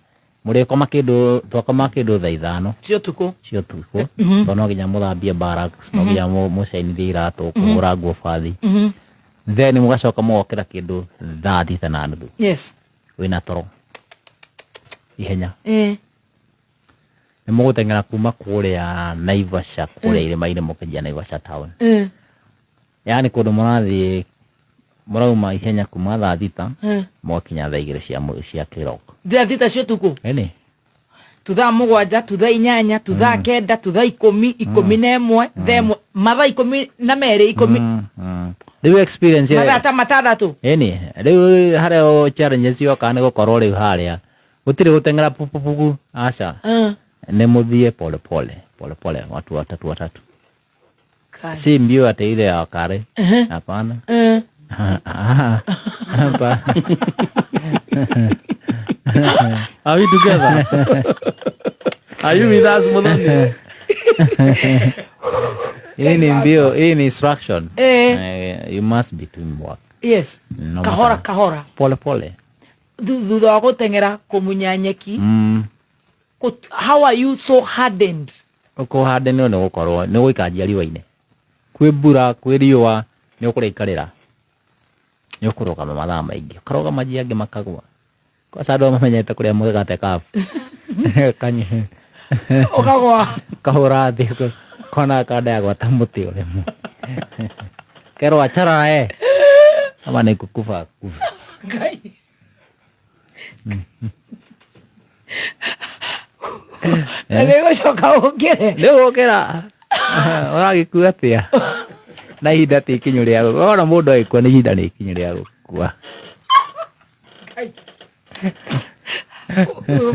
mũrĩkoma kĩndũ twakoma kĩndũ thaa ithano cia ũtukũ. Cia ũtukũ. Tondũ no nginya mũthambie barracks, no nginya mũcainithie iratũ, kũhũra nguo bathi. Then mũgacoka mũgokĩra kĩndũ thaa thita na nuthu. Yes. Wĩna toro. Ihenya. Nĩ mũgũteng'era kuma kũrĩa Naivasha, kũrĩa irĩma-inĩ mũkĩnjia Naivasha town. Yaani kũndũ mũrathiĩ mũrauma ihenya kuma thaa thita mũgakinya thaa igĩrĩ cia kĩroko. Thaa thita cia ũtukũ? Ĩni. Tu thaa mũgwanja, tu thaa inyanya, tu thaa kenda, tu thaa ikũmi, 11, thaa ĩmwe, mathaa 12, ikũmi. Rĩu experience mathaa ta matandatũ. Ĩni, rĩu harĩa challenges yoka nĩ gũkorwo rĩu harĩa gũtirĩ gũteng'era pupupuku aca. Nĩ mũthiĩ pole pole, pole pole, watu watatu watatu. Si mbio ati ile ya kare. Hapana. Hapana. Are we together? Are you with us, Muthoni? Hii ni mbio, hii ni instruction. You must be teamwork. Yes. No kahora matter. Kahora. Pole pole. Thutha wa gũteng'era kũmunya nyeki. How are you so hardened? Uko hardened nĩ gũkorwo nĩ gũikanjia riũa-inĩ. Kwĩ mbura, kwĩ riũa, nĩ ũkũrĩikarĩra. Nĩ ũkũrũgama mathaa maingĩ. Ũkarũgama njia angĩ makagwa. Kwanza andũ mamenyete kũrĩa mũgate kabu. Kanye. Ũkagwa. Kahũra thĩ kona kanda ya gwata mũtĩ ũrĩmwe. Kerwo achara naye. Ama nĩ kukufa kufa. Ngai. Na nĩ gũcoka ũkĩre. Nĩ gũkĩra. Ũragĩkua atĩa? Na ihinda ti ikinyu rĩa gũkua. Ona mũndũ agĩkua nĩ ihinda nĩ ikinyu rĩa gũkua.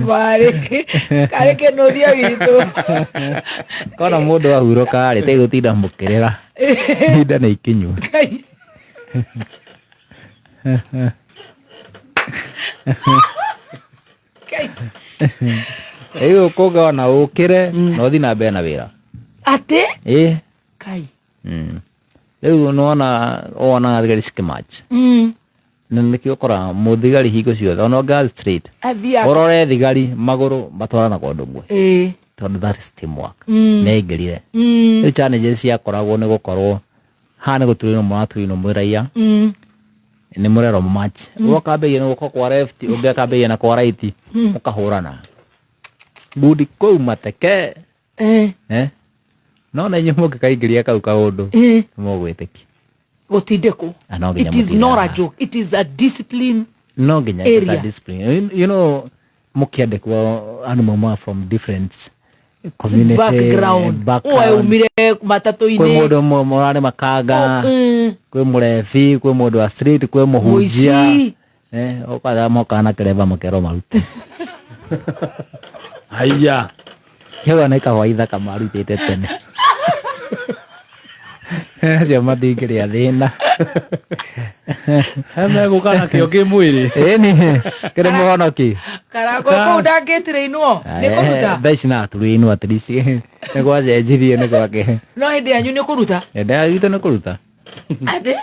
Marĩ karĩ kĩnũthia witũ. Kona mũndũ ahurũka rĩ, tigũtinda mũkĩrĩra. Ihinda nĩ ikinyu. Ngai. Rĩu ũkũngona ũkĩre na ũthiĩ na mbere na wĩra. Atĩ? Ĩĩ. Kai. Rĩu nĩwona wonaga thigari cikĩmatch. Na nĩkĩo ũkoraga mũthigari hingo ciothe ona ũngĩgathiĩ straight Athiaga. Ũrore thigari magũrũ matwaranaga ũndũ ũmwe. Tondũ that is teamwork. Nĩ aingĩrire. Rĩu challenges ciakoragwo nĩ gũkorwo haha nĩ gũturĩrwo mũraturĩrwo mwĩ raia, nĩ mũrerwo match, ũmwe akambĩrĩria na guoko kwa left, ũngĩ akambĩrĩria na kwa right, mũkahũrana ngundi kũu mateke. Eh? No na inyuĩ mũngĩkaingĩria kau kaũndũ, nĩ mũgwĩtĩkia. Gũtindĩkwo. Ah, no nginya It is mũtinde not a haha. joke, it is a discipline. No nginya it's a Area. discipline. You know mũkĩandĩkwo andũ maumaga from different community background. Background. Waumire Kwĩ matatũ-inĩ. mũndũ mũrarĩ makanga, kwĩ mũrebi, kwĩ mũndũ wa street, kwĩ mũhunjia. Mũici. Eh, ũkatha mokaga na kĩremba makerwo marute. Haiya. Kĩu nĩ kahũa ithaka marutĩte tene, acio matingĩrĩa thĩna. Hemegũka nakĩo kĩ mwĩrĩ. Ĩni kĩrĩ mũhonoki. Karango kũu ndangĩtĩrĩinwo nĩ kũruta. Thaa ici no atũrĩinwo, at least nĩ gwacenjirie, nĩ gwake. No hĩndĩ yanyu nĩ kũruta. Hĩndĩ ya gitũ nĩ kũruta. Atĩ?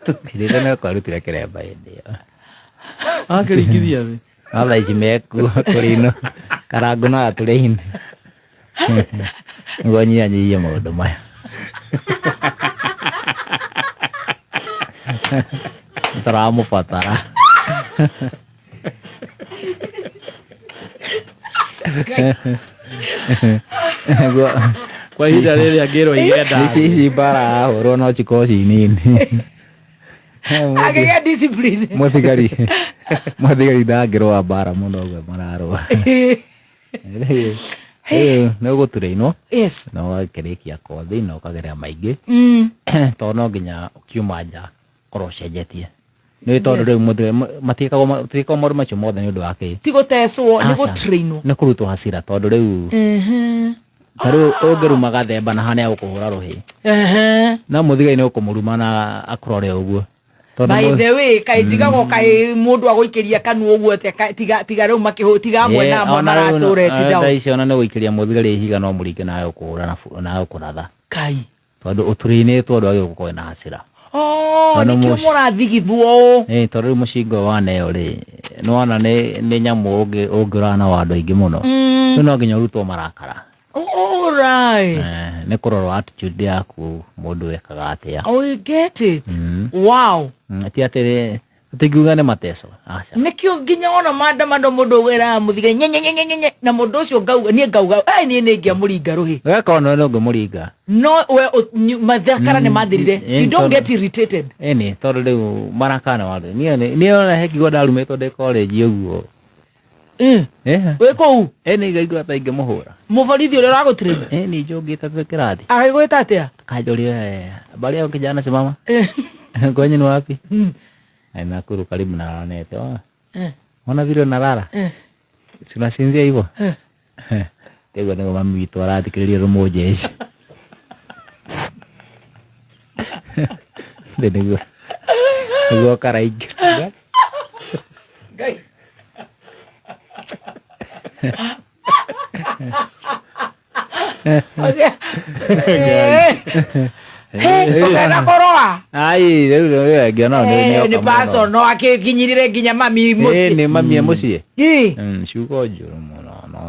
Hĩndĩ ĩyo nĩ kwarutire kĩremba hĩndĩ ĩyo. Akĩringithia thĩ. No thaa ici mekuo kũrĩinwo, Karangũ no atũrĩine nĩguo anyihanyihie maũndũ maya. Nĩtũramũbatara. Nĩguo Kwa ihinda rĩrĩ angĩrwo aige ici ici mbara ahũrwo no cikorwo ci nini. Akĩgĩa discipline. Mũthigari ndangĩrũa mbara mũno ũguo mararũa. Nĩ ũgũturĩinwo na ũgakĩrĩkia kothi na ũkagerera maingĩ, tondũ no nginya ũkiuma nja korwo ũcenjetie nĩ tondũ rĩu matiĩkagwo maũndũ macio mothe nĩ ũndũ wa kĩ? Ti gũtecwo, nĩ Aca. gũtrainwo. Nĩ kũrutwo hasira, tondũ rĩu ta rĩu ũngĩruma gathemba na hane agũkũhũra rũhĩ, no mũthigari nĩ ũkũmũruma na akũrore ũguo tondũ By the way, kaĩ ndigagwo kaĩ mũndũ agũikĩria kanua ũguo atĩa, tiga tiga rĩu makĩhũ tiga amwe na amwe ona rĩu maratũre thaa down. ici ona nĩ gũikĩria mũthigari ihiga no mũringe nawe ũkũhũra na ũkũratha. Kai. Tondũ ũturĩinĩtwo ndwagĩrĩirwo gũkorwo na hasira. Oh, Tondũ nĩkĩo mũrathigithwo ũũ. Ĩĩ, tondũ rĩu mũcinga ũyũ waneo rĩ, nĩwona nĩ nyamũ ũngĩũragana na andũ aingĩ mũno. Rĩu no nginya ũrutwo marakara. All right. Eh, nĩ kũrorwo attitude yaku, mũndũ ekaga atĩa. Oh, you get it. Wow. Ti atĩ tũtingiuga nĩ mateco, aca. Nĩkĩo nginya wona maandamano mũndũ wĩraga mũthigari nye nye nye nye nye nye, na mũndũ ũcio ngauga niĩ ngauga ai niĩ nĩ ingĩamũringa rũhĩ. Weka ona nĩ ũngĩmũringa. No we mathakara nĩ mathirire. You don't get irritated. Ĩni, tondũ rĩu marakara nĩ wandũ. Niĩ ona he kiugo ndarumĩtwo ndĩ college ũguo. Wĩ kũu? Ĩni, ngaigua ta ingĩmũhũra. Mũborithi ũrĩa ũragũtrain? Ĩni, njũngĩte twĩ kĩrathi. Agĩgwĩta atĩa? Akanjũria, "Habari yako kijana, simama. Kwenyu ni wapi?" "Eh, Nakuru karibu na Lanet." "Oh. Ona vile unalala? Si unasinzia hivyo?" Tiguo nĩguo mami witũ arathikĩrĩria rũmũnjeshi. Thĩ nĩguo karaingĩra. Ngai. Okay. Hey, ũkenda kũrũa? Ai, rĩu rĩu ngĩona nĩ Nĩ personal, akĩkinyirire nginya mami mũciĩ. Nĩ mami e mũciĩ. Ĩ. Ciugo njũru mũno, no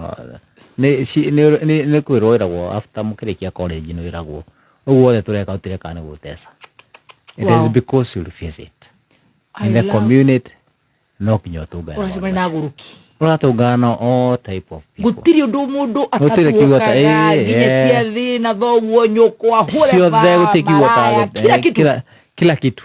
nĩ kwĩrwo wĩragwo after mũkĩrĩkia college, nĩ wĩragwo ũguo wothe tũreka tũtireka nĩ gũteca. It is because you'll face it I in the community, no nginya ũtũngane na Ũracemania na agũrũki. Ũratũngana na all type of people. Gũtirĩ ũndũ mũndũ Gũtirĩ kiugo atatuokaga, nginya ciathĩ na thoguo nyũkwa hũre ciothe ba, gũtirĩ kiugo maraya, kila kitu. Kila kitu.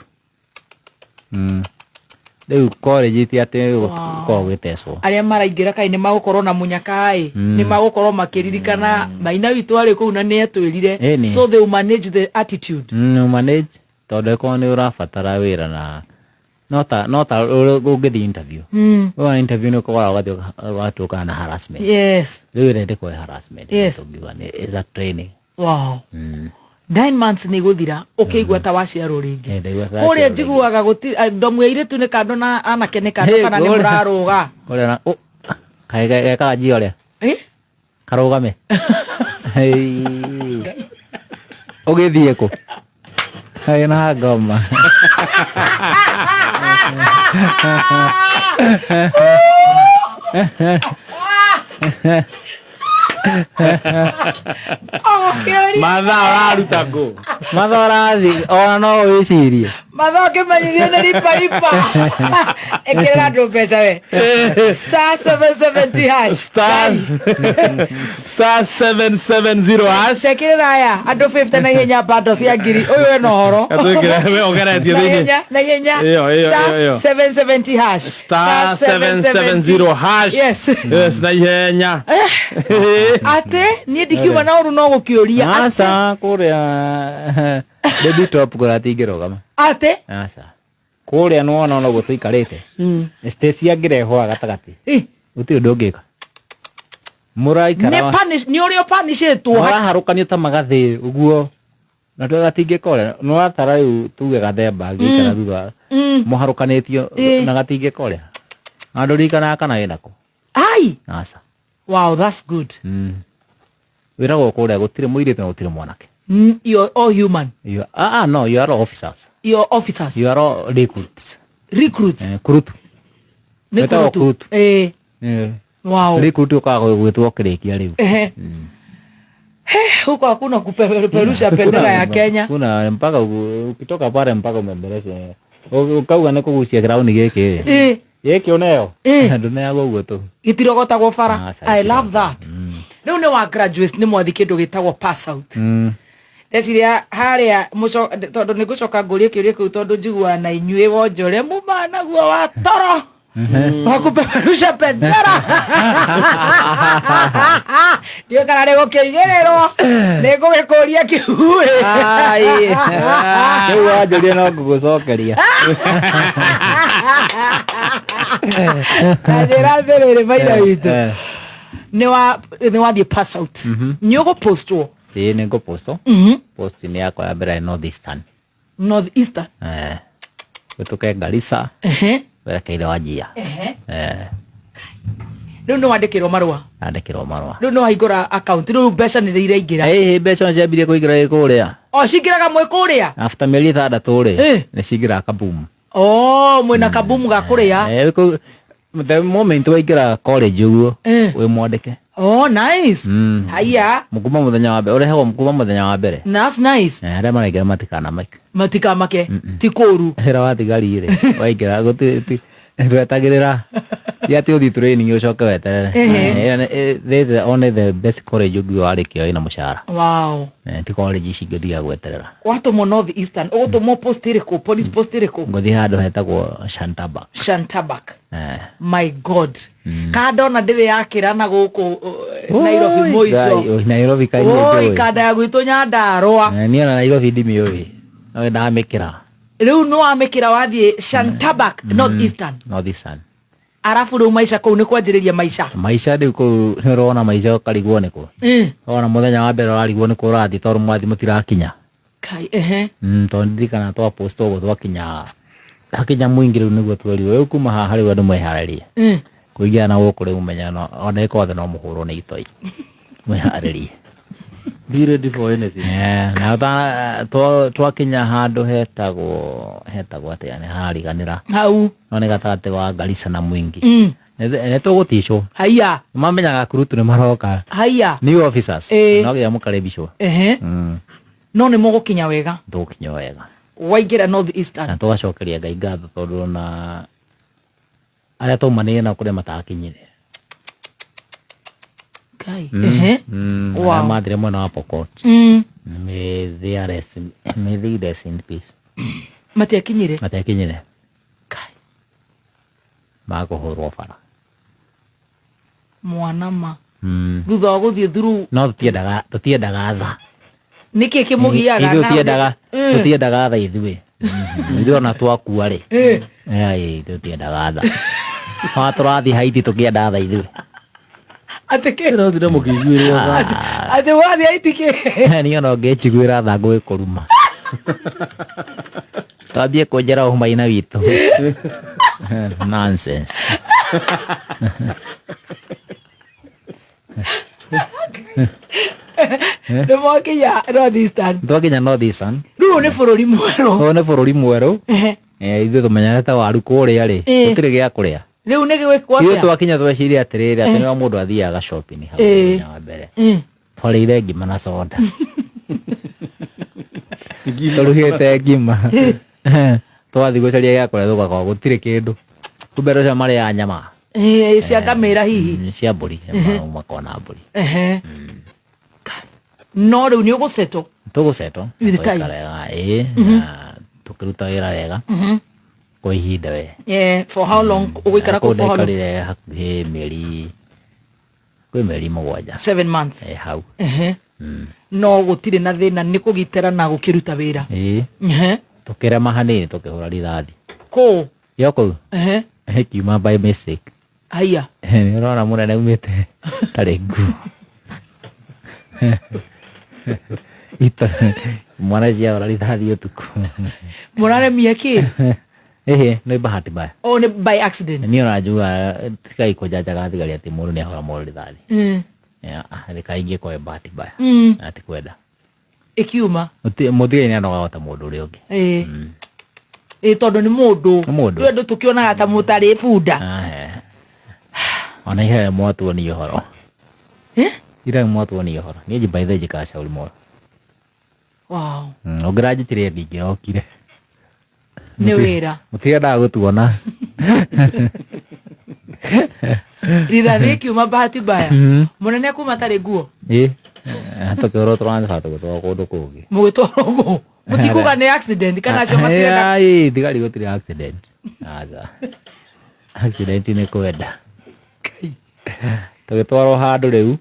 Rĩu college ti atĩ gũkorwo gwĩtecwo. Arĩa maraingĩra kaĩ nĩ magũkorwo na mũnyaka ĩ, nĩ magũkorwo makĩririkana maina witũ arĩ kũu na nĩ etwĩrire. Ĩni. So they will manage the attitude. Manage, tondũ ĩkorwo nĩ ũrabatara wĩra na no ta ũrĩa ũngĩthiĩ interview. Wona interview nĩ ũkoraga ũgathiĩ ũgatũngana na harassment. Rĩu ĩrĩa ndĩkorwo harassment, tũngiuga nĩ is a training. Wow. 9 months nĩ gũthira ũkĩigua ta waciarwo rĩngĩ. Eh, ndaigua ta Kũrĩa waciarwo. Njiguaga gũti ndomu ya airĩtu nĩ kando na anake nĩ kando, Hey, kana nĩ mũrarũga? Kũrĩa na kaĩ gekaga njia ũrĩa Eh? karũgame. Hey. Ũgĩthiĩ kũ? Kaĩ na ngoma. Ũgũkĩũria. Mathaa ũraruta kũ? Mathaa ũrathi ona no wĩcirie. Mathaa ũkĩmenyithio nĩ ripa ripa. Ĩkĩrĩra andũ mbeca we. Star 770 hash. Star star 770 hash. Cekĩrĩra aya andũ 50 na ihenya bando cia ngiri. Ũyũ ena ũhoro. Gatwĩkĩre we ũgeretie Na thĩinĩ. ihenya, na ihenya. Ĩyo, ĩyo, Star ĩyo, ĩyo. 770 hash. Star 770 hash. Yes. Yes, na ihenya. Atĩ niĩ ndikiuma na ũru no gũkĩũria. Atĩ- Aca kũrĩa baby top kũrĩa tingĩrũgama. Atĩ Aca. Kũrĩa nĩwona ona ũguo tũikarĩte. Stacy angĩrehwo gatagatĩ. Ĩ, Gũtirĩ ũndũ ũngĩka. Mũraikara. nĩ punish nĩ ũrĩa ũpanishĩtwo. Mũraharũkanio ta magathĩ ũguo. Na gatingĩka ũrĩa nĩũratara rĩu tuge gathemba angĩikara thutha. Mũharũkanĩtio na gatingĩka ũrĩa. Na ndũririkanaga kana wĩnako. Ai. Aca. Wow, that's good. Wĩragwo kũrĩa gũtirĩ mũirĩtu na gũtirĩ mwanake. You're all human. You are, no, you are all officers. You're officers. You are all recruits. Recruits. Kurutu. Nĩ Wĩtagwo kurutu. kurutu. Eh. Wow. Recruit ũkaga gwĩtwo kĩrĩkia rĩu. Ehe. Huko hakuna kupeperusha bendera ya Kenya. Kuna mpaka ukitoka pale mpaka umembeleshe. Ukauga nĩ kũgucia kĩrauni gĩkĩ. Eh. Gĩkĩ ũneo. Eh. Ndũneagwo ũguo tu. Gĩtirogotagwo bara. Aca, I love that. Rĩu nĩ wa graduates nĩ mwathi kĩndũ gĩtagwo pass out. Ndeciria harĩa tondũ nĩ ngũcoka ngũrie kĩũria kĩu tondũ njiguaga na inyuĩ wonjore muma naguo wa toro wa kupeperusha bendera. Ndiũĩ kana nĩ gũkĩigĩrĩrwo nĩ ngũgĩkũria kĩu. Kĩu wanjũria no ngũgũcokeria. Na njĩra atĩrĩrĩ maitha witũ nĩ wathiĩ pass out nĩ ũgũpostwo. Ĩĩ nĩ ngũpostwo. Post nĩ yakwa ya mbere North Eastern. North Eastern. Wĩtũke Garissa. Werekeire Wajir. Rĩu nĩ wandĩkĩrwo marũa. Andĩkĩrwo marũa. Rĩu nĩ wahingũra account rĩu mbeca nĩ iraingĩra. Ĩĩ mbeca nĩ ciambirie kũingĩra ĩ kũrĩa. O cingĩraga mwĩ kũrĩa? After mĩeri ĩtandatũ rĩ, nĩ cingĩraga kaboom. Oh, mwĩna kaboom ga kũrĩa. The moment waingĩra college ũguo, wĩ mwandĩke. Oh, nice. Haya. Kuma mũthenya wa mbere, ũrehagwo kuma mũthenya wa mbere. That's nice. Arĩa maraingĩra matikanamake. Matikamake. Ti kũũru. Wĩra wa thigari rĩ, waingĩra twetagĩrĩra. Ti atĩ ũthiĩ training ũcoke weterere. Only the best college ũngiuga warĩkia wĩna mũcara. Wow. Ti college ici ingĩ ũthiaga gweterera. Watũmwo North Eastern, ũgũtũmwo post ĩrĩkũ? Police post ĩrĩkũ? Ngũthiĩ handũ hetagwo Shantabak. Shantabak. My God. Kanda ona ndĩrĩ yakĩra na gũkũ Nairobi mũico. Nairobi kaĩ Oi, njũĩ. kanda ya gwitũ Nyandarũa. Niĩ ona Nairobi ndimĩũĩ. No ndamĩkĩra. Rĩu nĩ wamĩkĩra wathiĩ Shantabak, North Eastern. North Eastern. Arabu rĩu maica kũu nĩ kwanjĩrĩria maica. Maica rĩu kũu nĩ ũrona maica ũkarigwo nĩkũ. Wona mũthenya wa mbere ũrarigwo nĩkũ ũrathiĩ tondũ mwathiĩ mũtirakinya. Kai, ehe. Tondũ ndirikana twa post ũguo twakinya hakinya mũingĩ rĩu nĩguo twerirwo rĩu kuma haha rĩu andũ mweharĩrie. Kũingĩra na gũkũ rĩu menya no ona ĩko othe no mũhũrwo nĩ itoi. Mwĩharĩrie. Be ready for anything. Na twakinya handũ hetagwo atĩa nĩ harariganĩra. Hau. No nĩ gatagatĩ wa Garissa na Mwingi. Nĩ tũgũticwo. Haiya. Mamenyaga kurutu nĩ maroka. Haiya. New officers. No nginya mũkaribicwo. No nĩ mũgũkinya wega. Tũgũkinya wega. Waingĩra North Eastern. Na tũgacokeria Ngai ngatho tondũ ona arĩa twaumanire nao kũrĩa matakinyire. Kai. Arĩa mathire mwena wa Pokot. May they rest, may they rest in peace. Matiakinyire. Matiakinyire. Kai. Makũhũrwo bara. Mwana ma. Thutha wa gũthiĩ through. No tũtiendaga tha. Nĩkĩ kĩmũgiaga? Ithuĩ tũtiendaga tha ithuĩ. Ithuĩ ona twakua rĩ. Ithuĩ tũtiendaga tha. Ona tũrathiĩ Haiti tũkĩenda tha ithuĩ. Atĩ kĩ? Ndĩrothire mũkĩiguĩrwo tha. Atĩ wathiĩ Haiti kĩ? Niĩ ona ũngĩnjiguĩra tha ngũgĩkũruma. Twambie kũnjĩra ũmaina witũ. Nonsense. Nĩ mwakinya North Eastern. Twakinya North Eastern. Rĩu nĩ bũrũri mwerũ. Ũyũ nĩ bũrũri mwerũ. Ithuĩ tũmenyerete waru kũrĩa rĩ, gũtirĩ gĩa kũrĩa. Rĩu nĩ gwĩkwo Ithuĩ atĩa? twakinya tweciria atĩrĩrĩ, atĩ nĩho mũndũ athiaga shopping hau mũthenya wa mbere. Twarĩire ngima na soda. Tũrugĩte ngima. Twathiĩ gũcaria gĩa kũrĩa tũgakora gũtirĩ kĩndũ. Kumbe andũ acio marĩaga nyama. Cia ngamĩra hihi. Cia mbũri, makona mbũri. No rĩu nĩ ũgũcetwo. Tũgũcetwo. With time. Tũikara wega, ĩĩ, na tũkĩruta wĩra wega. Kwa ihinda we. For how long ũgũikara kũu kũu for how long? Ndaikarire hakuhĩ mĩeri, kwĩ mĩeri 7. 7 months. Hau. No gũtirĩ na thĩna nĩ kũgitĩra na gũkĩruta wĩra. Ĩĩ. Tũkĩrema hanini tũkĩhũra rithathi. Kũ? Yo kũu. Ĩkiuma by mistake. Haiya. Nĩ ũrona mũnene umĩte tarĩ nguo. Ita mwana ciahũra rithathi ũtukũ. Mũraremia kĩ? Ĩhĩ, nĩ bahati mbaya. Oh, nĩ by accident. Niĩ ona njugaga tigai kũnjanjaga thigari atĩ mũndũ nĩ ahũra mũndũ rithathi. Nĩ kaingĩ ĩkoragwo ĩ bahati mbaya. Na ti kwenda. Ĩkiuma. Mũthigari nĩ anogaga ta mũndũ ũrĩa ũngĩ. Ĩĩ, tondũ nĩ mũndũ. Nĩ mũndũ. Rĩu andũ tũkĩonaga ta mũtarĩ bunda. Ona ihenya mwatuonia ũhoro. Ira mwatuonia ũhoro. Niĩ by the way njĩkaga shauri moyo. Wow. Ũngĩranjĩtire ndingĩrokire. Nĩ wĩra. Mũtiendaga gũtuona. Rithathi ĩkiuma bahati mbaya. Mũnene kuma tarĩ nguo. Ĩĩ. Tũkĩhũrwo transfer tũgĩtwarwo kũndũ kũngĩ. Mũgĩtwarwo kũ? Mũtikuga nĩ accident kana acio matirenda. Ĩĩ, thigari gũtirĩ accident. Aca. Accident nĩ kwenda. Tũgĩtwarwo handũ rĩu.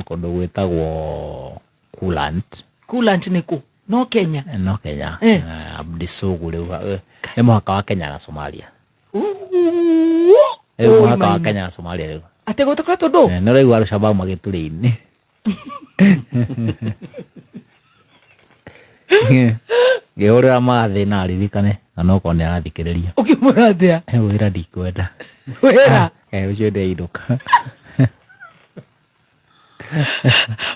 Kũndũ gwĩtagwo Coolant. Coolant nĩ kũ? No Kenya. No Kenya. Abdisugu rĩu nĩ mũhaka wa Kenya na Somalia. Rĩu mũhaka wa Kenya na Somalia rĩu. Atĩ gũtikoretwo ndũ? Nĩ ũraigua Al-Shabaab magĩtũrĩ-inĩ. Ngĩhũrĩra mathĩ na aririkane na no korwo nĩ arathikĩrĩria. Ũkĩmwĩra atĩa? Wĩra ndikwenda. Wĩra? Ũcio ndĩrainũka.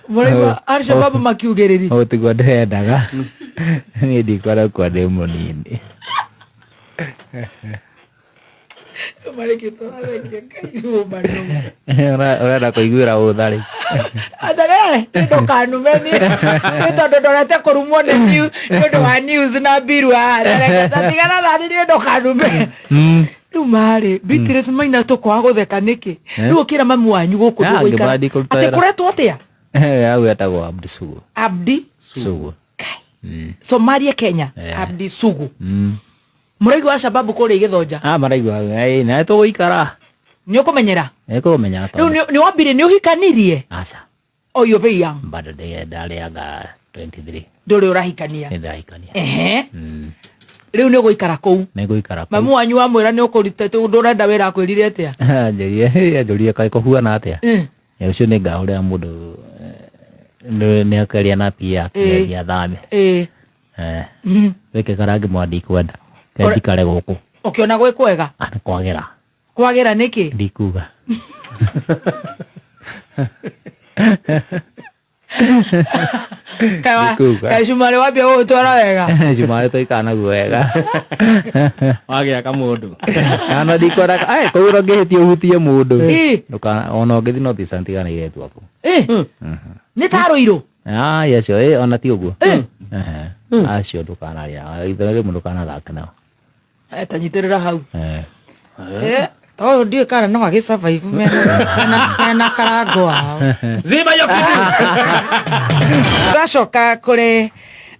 Mũraigua Al-Shabaab makiugĩrĩria? Ũũ tiguo ndĩrendaga. Niĩ ndikwenda gũkua ndĩ mũnini. Ũrenda kũiguĩra ũtha rĩ? Atĩrĩrĩ, ndũkanume niĩ nĩ tondũ ndorete kũrumwo nĩ nĩ ũndũ wa news na mbiru haha. Tigana nani niĩ ndũkanume. Rĩu marĩ, Beatrice Maina tũkwaga gũtheka nĩkĩ? Rĩu ũkĩra mami wanyu gũkũ ndũgũikara. Atĩ kũretwo atĩa? Hau etagwo Abdi Sugu. Abdi Sugu. Somalia Kenya. Abdi Sugu. Mũraigua Al-Shabaab kũrĩa Gĩthonja? Maraigua, na tũgũikara. Nĩ ũkũmenyera? Nĩ kũmenyera tondũ. Rĩu nĩ wambire nĩ ũhikanirie? Aca. Oh, you're very young. Bado ndarĩ anga 23. Ndũrĩ ũrahikania? Nĩ ndahikania. Rĩu nĩ ũgũikara kũu? Nĩ ngũikara kũu. Mamu wanyu wamwĩra nĩ ũkũruta ndũrenda wĩra akwĩrire atĩa? Anjũririe kaĩ kũhuana atĩa? Ũcio nĩ ngahũrĩra mũndũ nĩ akĩaria na PA yake athame. Wĩke karangi mwa ndikwenda. Reke njikare gũkũ. Ũkĩona gwĩ kwega? Nĩ kwagĩra. Kwagĩra nĩkĩ? Ndikuga. Kaĩ cumarĩ wambia gũgũtwara wega? Cumarĩ tũikara naguo wega. Wagĩa kamũndũ. Ona ndikwenda kũu ũngĩhĩtia ũhutie mũndũ. Ona ũngĩthiĩ North Eastern tigana na airĩtu aku. Nĩ ta Rũirũ? Ai acio ona ti ũguo. Acio ndũkanaria. Ithe rĩmwe ndũkanathake nao. Ta nyitĩrĩra hau. Tondũ ndiũĩ kana no agĩ survive mena karango wao. Zima hiyo kitu. Twacoka kũrĩ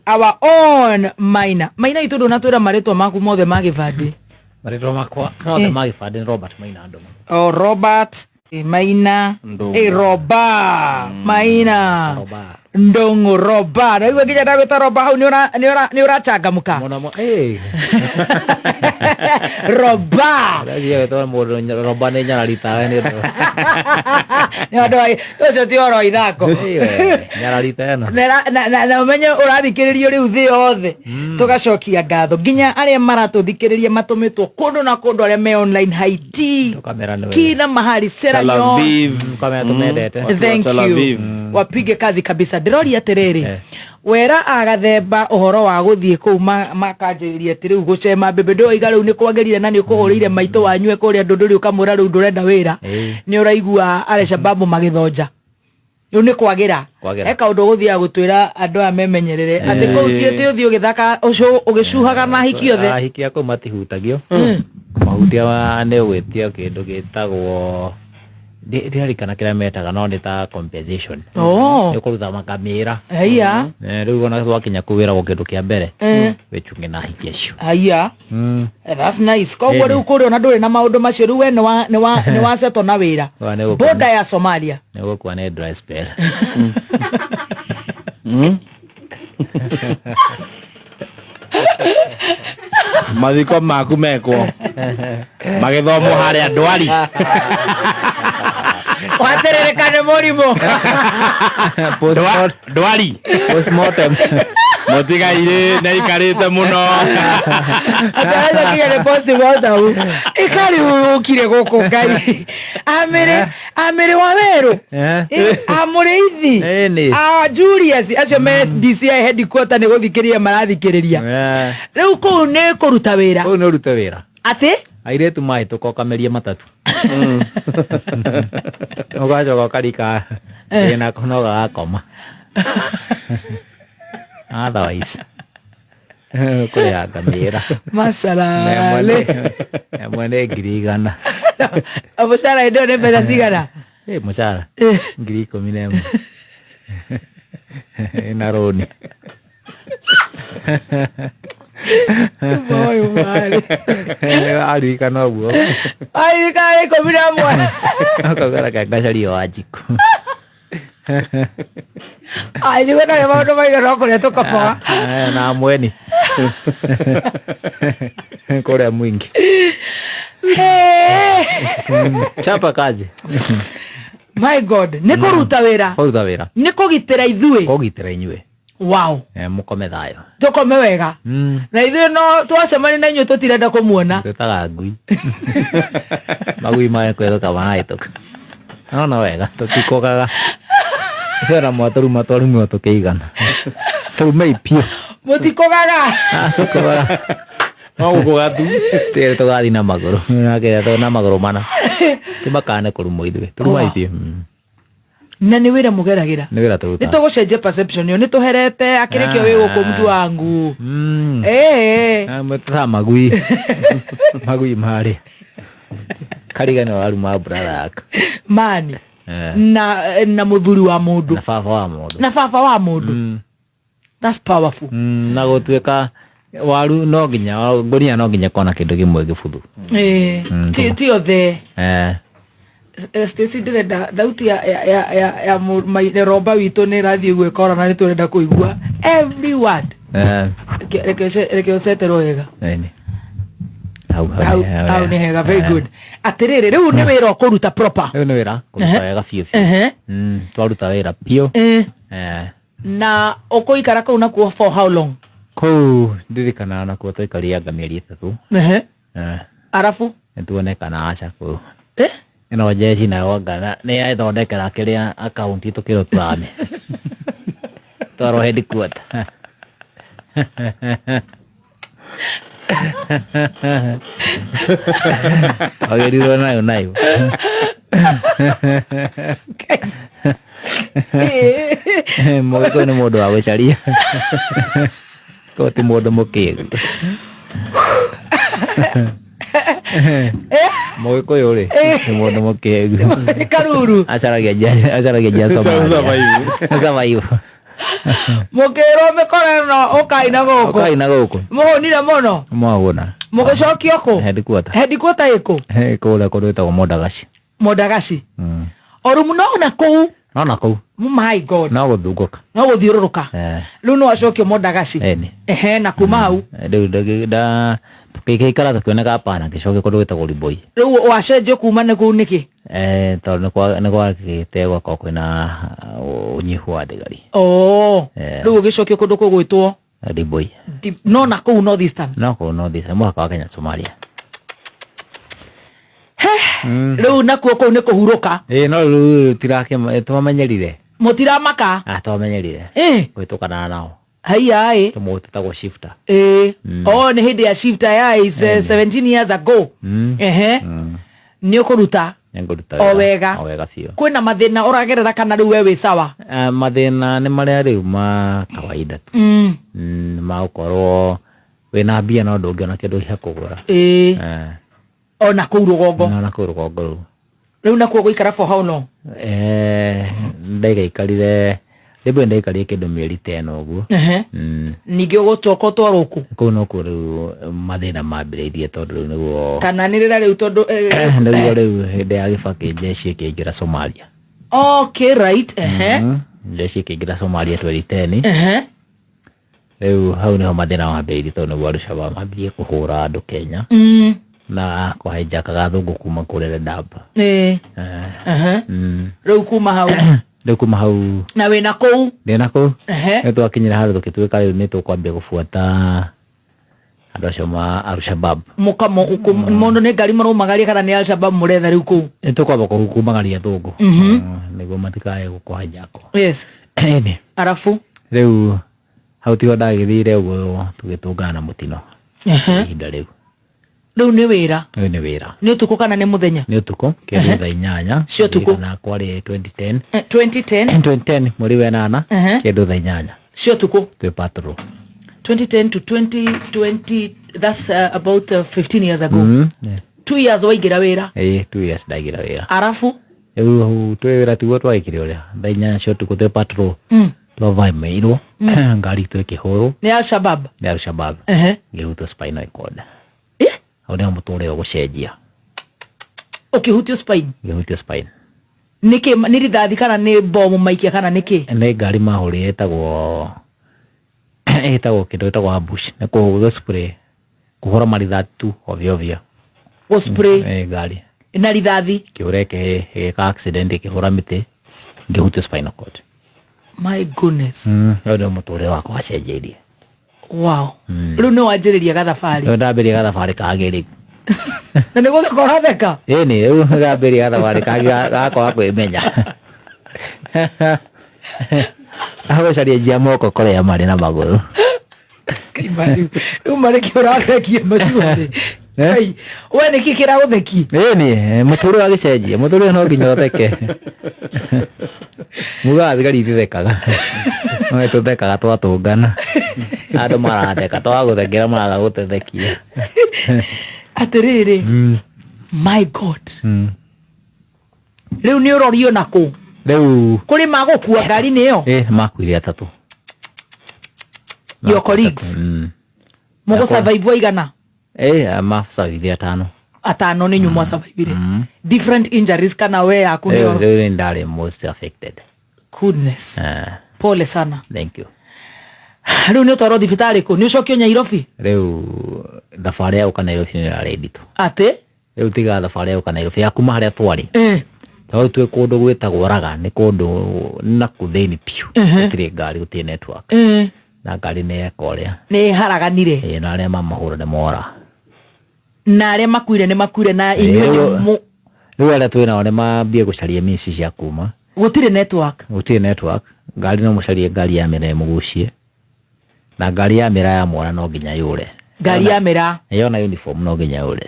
our own Maina. Maina itũ ndũnatwĩra marĩtwa maku mothe ma gĩbandĩ. Marĩtwa makwa mothe ma gĩbandĩ nĩ Robert Maina Ndũng'ũ. Oh, Robert Maina. Roba Maina Ndũng'ũ. Roba. Naigua nginya ndagwĩta Roba hau nĩ ũrachangamka. Mũno. Roba. Ũreciria mũndũ Roba nĩ nyarari tawe nĩ ũndũ. Nĩ ũndũ wa ũcio ti ũhoro wa ithako. Nyarari ta ĩno. Na ũmenye ũrathikĩrĩrio rĩu thĩ yothe. Tũgacokia ngatho nginya arĩa maratũthikĩrĩria matũmĩtwo kũndũ na kũndũ arĩa me online Haiti. Kila mahali Sierra Leone. Kamera tumendete. Thank you. Wapige kazi kabisa. Ndĩroria atĩrĩrĩ. Wera agathemba ũhoro wa gũthiĩ kũu makanjĩrĩria atĩ rĩu gũcema mbembe ndũroiga rĩu nĩ kwagĩrire na nĩ ũkũhũrĩire maitũ wanyu e kũrĩa ndũndũrĩ ũkamwĩra rĩu ndũrenda wĩra. Nĩ ũraigua Al-Shabaab magĩthonja. Rĩu nĩ kwagĩra. Kwagĩra. He kaũndũ ũgũthiaga gũtwĩra andũ aya memenyerere atĩ kũu ti atĩ ũthiĩ ũgĩthaka ũgĩcuhaga na ahiki othe. Ahiki a kũu matihutagio. Kũmahutia nĩ ũgwĩtio kĩndũ gĩtagwo ndiririkana kĩrĩa metaga no nĩ ta compensation. Oh. Nĩ ũkũruta makamĩra. Haiya. Rĩu ona twakinya kũu wĩragwo kĩndũ kĩa mbere wĩchunge na ahiki acio. Haiya. That's nice. Koguo rĩu kũrĩa ona ndũrĩ na maũndũ macio rĩu we nĩ wa settle na wĩra. Wa nĩ gũkua Border ya Somalia. Nĩ gũkua nĩ dry spell. Mathiko maku mekwo magĩthomwo harĩa ndwari. Waterereka nĩ mũrimũ. Ndwari. Postmortem. Mũtigairĩ nĩ aikarĩte mũno. Ataweza kinya nĩ postmortem. Ikari ũkire gũkũ Ngai. Amĩrĩ amĩrĩ wa werũ. Amũrĩithi. Ĩni. A Julius acio me DCI headquarter nĩ gũthikĩrĩria marathikĩrĩria. Rĩu kũu nĩ kũruta wĩra. Kũu nĩ ũrute wĩra. Atĩ? Airĩtu mahĩtũka ũkameria matatũ. Ũgacoka ũkarika wĩna no gagakoma. Otherwise kũrĩha ngamĩra. Macarale. Ĩmwe nĩ 100,000. Mũcara hĩndĩ ĩyo nĩ mbeca cigana? Mũcara 11,000. Ĩna rũni. Moyo marĩ. Aririkana ũguo. Aririkana 11. Akauga reke ngacarie Wanjikũ. Anjikũ ndarĩ maũndũ maigana kũrĩa tũkabaga. Na mweni. Kũrĩa mwingi. Chapa kazi. My God, nĩ kũruta wĩra. Kũruta wĩra. Nĩ kũgitĩra ithuĩ. Kũgitĩra inyuĩ. Wow. Mũkome thayũ. Tũkome wega. Na ithuĩ no twacemania na inyuĩ tũtirenda kũmuona. Twĩtaga ngui. Magui maya kwĩrũka marahĩtũka. No no wega, tũtikũgaga. Ithuĩ ona mwatũruma twarumwo tũkĩigana. Tũrumei biũ. Mũtikũgaga. Tũkũgaga. No gũkũga tu. Tĩrĩ tũgathiĩ na magũrũ. Nake na magũrũ mana. Tũmakane kũrumwo ithuĩ. Tũrumai biũ. Na nĩ wĩra mũgeragĩra. Nĩ wĩra tũrutaga. Nĩ tũgũcenjia perception ĩyo, nĩ tũherete akĩrĩ kĩo wĩ gũkũ mtu wangu. Mwĩtaga magui. Magui marĩ. Karigano waruma brother yaku. Mani. Na mũthuri wa mũndũ. Na baba wa mũndũ. Na baba wa mũndũ. That's powerful. Na gũtuĩka waru no nginya, ngũnia no nginya kona kĩndũ kĩmwe gĩbuthu. Ti othe. Stacy ndĩrenda thauti ya romba witũ nĩ ĩrathiĩ gwĩkora na nĩ tũrenda kũigua every word. Reke ũceterwo wega. Hau, Hau, hau nĩ hega, very good. Atĩrĩrĩ, rĩu nĩ wĩra ũkũruta proper. Rĩu nĩ wĩra kũruta wega biũ biũ. Twaruta wĩra biũ. Na ũkũikara kũu nakuo for how long? Kũu ndirikanaga nakuo twaikarire anga mĩeri 3. Arabu? Nĩ tuone kana aca kũu. Ĩno jeshi nayo anga nĩ yathondekera kĩrĩa akaunti tũkĩrwo tũthame. Twarwo headquarter. Wagĩrĩirwo nayo nayo. Mũgĩkũyũ nĩ mũndũ wa gũcaria. Koguo ti mũndũ mũkĩgu. Mũgĩkũyũ rĩ, nĩ mũndũ mũkĩgu. Nĩ karuru. Acaragia njia Somalia. Survive. Mũkĩrwo mĩkora ĩno ũkai na gũkũ. Ũkai na gũkũ. Mũhũnire mũno. Mwahũna. Mũgĩcokio kũ? Headquarter. Headquarter ĩkũ? Kũrĩa kũndũ gwĩtagwo Mondagaci. Mondagaci. Orumu no na kũu. No na kũu. My God. No gũthungũka. No gũthiũrũrũka. Rĩu no acokio Mondagaci. Ehe, na kuma hau. Rĩu tũgĩikara tũkĩoneka hapana, ngĩcokio kũndũ gwĩtagwo Liboi. Rĩu wacenjio kuma nĩ kũu nĩkĩ? Tondũ nĩ gwagĩte gwakorwo kwĩna ũnyihu wa thigari. Rĩu ũgĩcokio kũndũ kũgwĩtwo? Liboi. No na kũu North Eastern? No kũu North Eastern, mũhaka wa Kenya Somalia. Rĩu nakuo kũu nĩ kũhurũka. No rĩu twamenyerire. Mũtiramaka? Ah, twamenyerire gwĩtũkana nao. Haiya ĩ. Tũmũ tũtagwo shifter. Ĩ, oh, nĩ hĩndĩ ya shifter ya is 17 years ago. Ehe, nĩ ũkũruta? Nĩngũruta o wĩra. Wega. O wega biũ. Kwĩna mathĩna ũragerera kana rĩu we wĩ sawa? Ah, mathĩna nĩ marĩa rĩu ma kawaida tu, ma gũkorwo wĩna mbia no ndũngĩona kĩndũ gĩa kũgũra. Ĩ, ona kũu rũgongo? Na kũu rũgongo rũu. Rĩu nakuo gũikara for how long? Eh, ndaigaikarire rĩmwe, ndaikarire kĩndũ mĩeri ta ĩno ũguo. Ningĩ ũgũcoka ũtwarwo kũ? Kũu nokuo rĩu mathĩna mambĩrĩirie, tondũ rĩu nĩguo Kana nĩrĩra rĩu tondũ nĩguo rĩu hĩndĩ ya Gĩbakĩ jeshi ĩkĩingĩra Somalia. Okay, right, ehe. Jeshi ĩkĩingĩra Somalia 2010. Rĩu hau nĩho mathĩna mambĩrĩirie, tondũ nĩguo Al-Shabaab mambirie kũhũra andũ Kenya na kũhainjakaga athũngũ kuma kũrĩa Dadaab. Ehe. Rĩu kuma hau? Rĩu kuma hau. Na wĩna kũu? Ndĩna kũu. Ehe. Nĩ twakinyire handũ tũgĩtuĩka rĩu nĩ tũkwambia gũbuata andũ acio ma Al-Shabaab. Mũkamo mũndũ nĩ ngari mũraumagaria kana nĩ Al-Shabaab mũretha rĩu kũu? Nĩ tũkwamba kumagaria athũngũ, nĩguo matikae gũkũhainjakwo. Ĩni. Arabu? Rĩu hau tiho ndagĩthire ũguo, tũgĩtũngana na mũtino ihinda rĩu. Rĩu nĩ wĩra? Rĩu nĩ wĩra. Nĩ ũtukũ kana nĩ mũthenya? Nĩ ũtukũ, kĩndũ thaa 8 Cia ũtukũ? Na kwarĩ 2010. 2010? 2010 mweri wa ĩnana, kĩndũ thaa 8 Cia ũtukũ. Twĩ patrol. 2010 to 2020, that's about 15 years ago. 2 years waingĩra wĩra? Ĩĩ, 2 years ndaingĩra wĩra. Arabu? Rĩu hau twĩ wĩra tiguo twagĩkire ũrĩa thaa 8 cia ũtukũ twĩ patrol, twavamĩirwo ngari itũ ĩkĩhũrwo. Nĩ Al-Shabaab? Nĩ Al-Shabaab. Ngĩhutwo spinal cord. Hau nĩho mũtũrĩre ũgũcenjia. Ũkĩhutio spine? Ngĩhutio spine. Nĩkĩ, nĩ rithathi kana nĩ bomu maikia kana nĩkĩ? Nĩ ngari mahũrire, ĩtagwo kĩndũ gĩtagwo ambush, nĩ kũ spray, kũhũra marithathi tu ovyo ovyo. Gũ spray? Ĩ, ngari na rithathi. Kĩũra ĩgĩka accident, ĩkĩhũra mĩtĩ, ngĩhutio spinal cord. My goodness. Rĩu nĩo mũtũrĩre wakwa wacenjeirie. Wow, rĩu nĩ wanjĩrĩria gathabarĩ. Rĩu ndambĩrĩria gathabarĩ kangĩ rĩu. Na nĩ gũtheka ũratheka. Ĩni, rĩu ndambĩrĩria gathabarĩ kangĩ gakwaga kwĩmenya, agũcaria njia moko kũrĩa marĩ na magũrũ. Rĩu marĩ kĩ ũrathekia macuarĩ? Eh? We nĩkĩ kĩragũthekia? Ĩni, mũtũrĩre wagĩcenjia, mũtũrĩre no nginya ũtheke. Mugaga thigari ithithekaga, no nĩ tũthekaga twatũngana, andũ maratheka, twagũthekera maraga gũtũthekia. Atĩrĩrĩ, my God, rĩu nĩ ũrorio na kũ? Rĩu Kũrĩ magũkua ngari-inĩ ĩyo? Ĩ, makuire atatũ. Your colleagues? Mũgũ survive waigana? Ĩ, masurvivire atano. Atano nĩ nyumu survivire different injuries kana we yaku Rĩu nĩyo? Rĩu nĩ ndarĩ most affected. Goodness. Pole sana. Thank you. Rĩu nĩ ũtwarwo thibitarĩ kũ? Nĩ ũcokio Nyairobi? Rĩu thabarĩ ya gũka Nairobi nĩ ĩrarĩ nditũ. Atĩ? Rĩu tiga thabarĩ ya gũka Nairobi, ya kuma harĩa twarĩ, tondũ twĩ kũndũ gwĩtagwo Raga, nĩ kũndũ naku thĩinĩ biũ, gũtirĩ ngari, gũtirĩ network, na ngari nĩ yeka ũrĩa Nĩ haraganire. Ĩ, na arĩa mamahũra nĩ mora. Na arĩa makuire nĩ makuire na inyuĩ nĩ Rĩu arĩa twĩ nao nĩ mambie gũcaria means cia kuma. Gũtirĩ network. Gũtirĩ network, ngari no mũcarie ngari ya mĩra ĩmũgucie, na ngari ya mĩra ya mwana no nginya yũre. Ngari ya mĩra? Yona uniform no nginya yũre,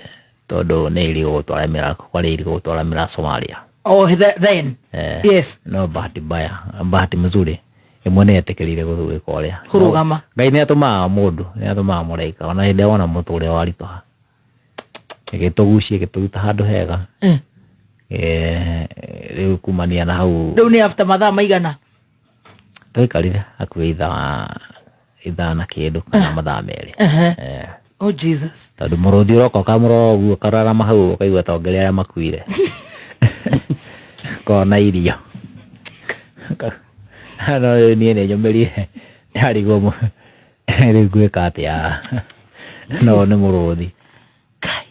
tondũ nĩ ĩrĩ gũgũtwara mĩra, kwarĩ ĩrĩ gũgũtwara mĩra Somalia. Oh, then. Eh, yes. No bahati mbaya, bahati mzuri, ĩmwe nĩ yetĩkĩrire gwĩka ũrĩa. Kũrũgama. Ngai nĩ atũmaga mũndũ, nĩ atũmaga mũraika ona hĩndĩ ĩrĩa wona mũtũrĩre waritũha, ĩgĩtũgucia, ĩgĩtũruta handũ hega. Eh, rĩu kumania na hau. Rĩu nĩ after mathaa maigana? Twaikarire hakuhĩ ithaa na kĩndũ kana mathaa 2. Eh. Oh Jesus. Tondũ mũrũthi ũroka ũkamũrora ũguo, ũkararama hau, ũkaigua ta ongerera arĩa makuire kona irio. No rĩu niĩ nĩ nyũmĩrire, ndarigwo rĩu ngwĩka atĩa, no nĩ mũrũthi. Kai.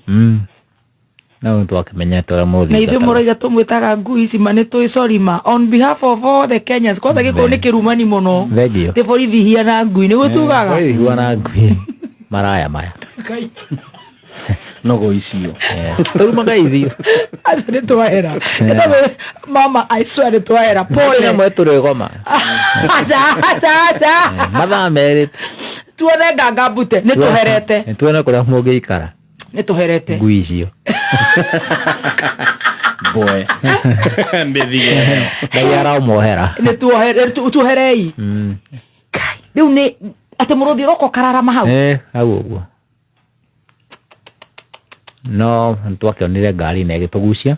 No twakĩmenyete ũrĩa mũrũthi Na ithuĩ ũingataga. Mũraiga tũmwĩtaga ngui ici ma nĩ tũĩ, sorry ma, on behalf of all the Kenyans, kwanza gĩkũyũ nĩ kĩrumani mũno. Thank you. Tĩ borithi hiana ngui nĩguo tugaga. Borithi huana ngui maraya maya. Kai. Nogo icio. Tũrumaga ithiũ. Acio nĩ twahera. Nĩ tondũ mama, I swear nĩ twahera. Pole. Rĩmwe tũrĩgoma. Aca, aca, aca. Mathaa merĩ. Tuone nganga mbute. Nĩ tũherete. Tuone kũrĩa mũngĩikara. Nĩ tũherete. Ngui icio. Boy. Mĩthige. Ngai aramohera. Nĩ tuoherei. Kai, rĩu nĩ atĩ mũrũthi ũroka ũkararama hau. Hau ũguo. No twakĩonire ngari na ĩgĩtũgucia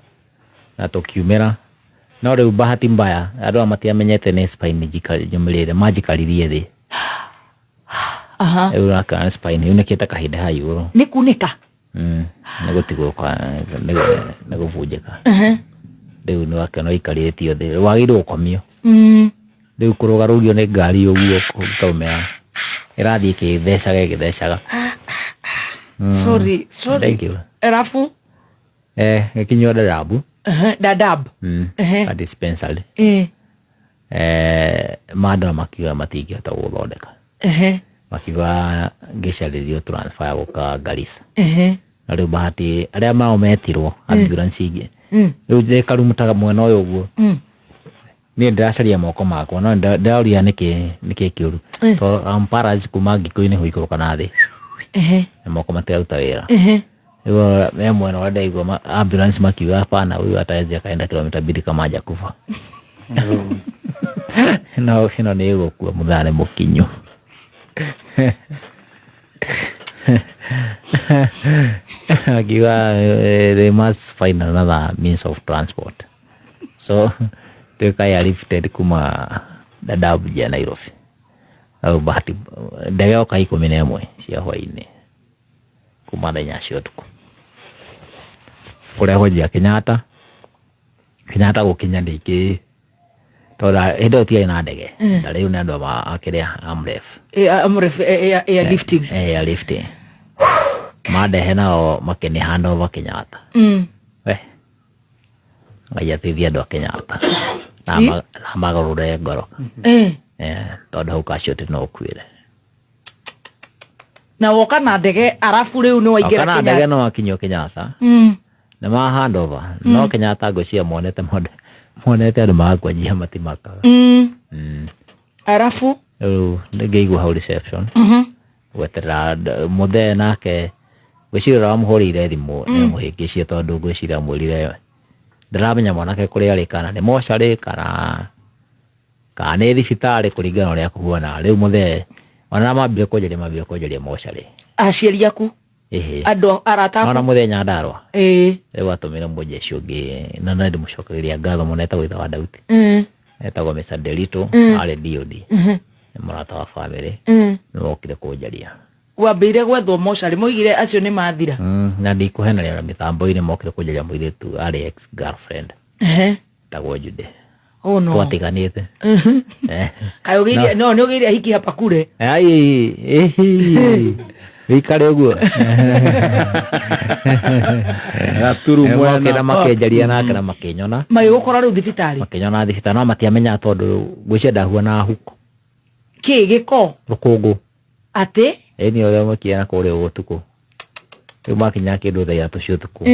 na tũkiumĩra. No rĩu bahati mbaya andũ aya matiamenyete nĩ spine nyũmĩrĩire, manjikaririe thĩ. Rĩu ũrakĩona nĩ spine yunĩkĩte kahinda hau igũrũ. Nĩ kunĩka? Nĩ gũtigwo nĩ gũbunjĩka. Rĩu nĩ wakĩona ũikarĩtio thĩ, wagĩrĩirwo gũkomio. Rĩu kũrũgarũgio nĩ ngari ũguo ũkaumĩra. Ĩrathiĩ ĩkĩthecaga ĩgĩthecaga. Sorry, sorry. Thank you. Alafu? Gĩkinyio Dadaab. Dadaab. A dispensary. Mandora makiuga matingĩhota gũthondeka. Makiuga ngĩcarĩrio transfer ya gũka Garissa. Na rĩu bahati arĩa nao metirwo ambulance ingĩ. Rĩu ndĩ karumu ta mwena ũyũ ũguo. Niĩ ndĩracaria moko makwa no ndĩroria nĩkĩ kĩũru. Tondũ I'm paralyzed kuma ngiko-inĩ gũikũrũka na thĩ. Na moko matiraruta wĩra. Rĩu me mwena ũrĩa ndaigua ambulance makiuga hapana, huyu hata akaenda kilomita 2 kama hajakufa. No ĩno nĩ ĩgũkua mũthare mũkinyu. Akiuga they must find another means of transport. So tuĩka airlifted kuma Dadaab nginya Nairobi. Au bahati ndege yoka 11 cia hwainĩ kuma thaa inya cia ũtukũ. Kũrehwo njia Kenyatta. Kenyatta gũkinya ningĩ tondũ hĩndĩ ĩyo tiarĩ na ndege. Na rĩu nĩ andũ a kĩrĩa Amref. Amref, airlifting. Airlifting. Mandehe nao makĩnĩ hand over Kenyatta. We Ngai ateithie andũ a Kenyatta. Na magarũre ngoro. Tondũ hau casualty no ũkuĩre. Na woka na ndege arabu rĩu nĩ waingĩra Woka na ndege no wakinyio Kenyatta. Nĩ ma hand over. No Kenyatta ngwĩciria monete andũ magakua njia matimakaga. Arabu? Rĩu ngĩigua hau reception. Gweterera mũthee nake ngwĩciria ũrĩa wamũhũrĩire thimũ nĩ amũhĩngĩcie tondũ ngwĩciria amwĩrire ndĩramenya mwanake kũrĩa arĩ kana nĩ mocarĩ kana nĩ thibitarĩ kũringana na ũrĩa kũhuana. Rĩu mũthee ona mambire kũnjaria mocarĩ. Aciari aku? Andũ arata aku? Ona mũthee Nyandarũa. Rĩu atũmire mũjeshi ũngĩ na nĩ ndĩmũcokagĩria ngatho mũno etagwo ithe wa Daudi. Etagwo Mr. Delito, arĩ DOD. Nĩ mũrata wa family. Nĩ wokire kũnjaria. Wambĩire gwethwo mocarĩ, moigire acio nĩ mathira. Na ndikũhenaria na mĩtambo-inĩ mokire kũnjaria mũirĩtu arĩ ex girlfriend. Etagwo Jude. Oh no. Twatiganĩte. Kaĩ ũgĩire, no, nĩ ũgĩire hiki hapa kure. Ai, wĩikare ũguo. Gaturu mwena. Mokire makĩnjaria nake na makĩnyona. Magĩgũkora rĩu thibitarĩ. Makĩnyona thibitarĩ no matiamenyaga tondũ ngwĩciria ndahuana huko. Kĩ gĩko? Rũkũngũ. Atĩ? Ĩni ũrĩa makinya na kũrĩa ũtukũ. Rĩu makinya kĩndũ thaa ithatũ cia ũtukũ.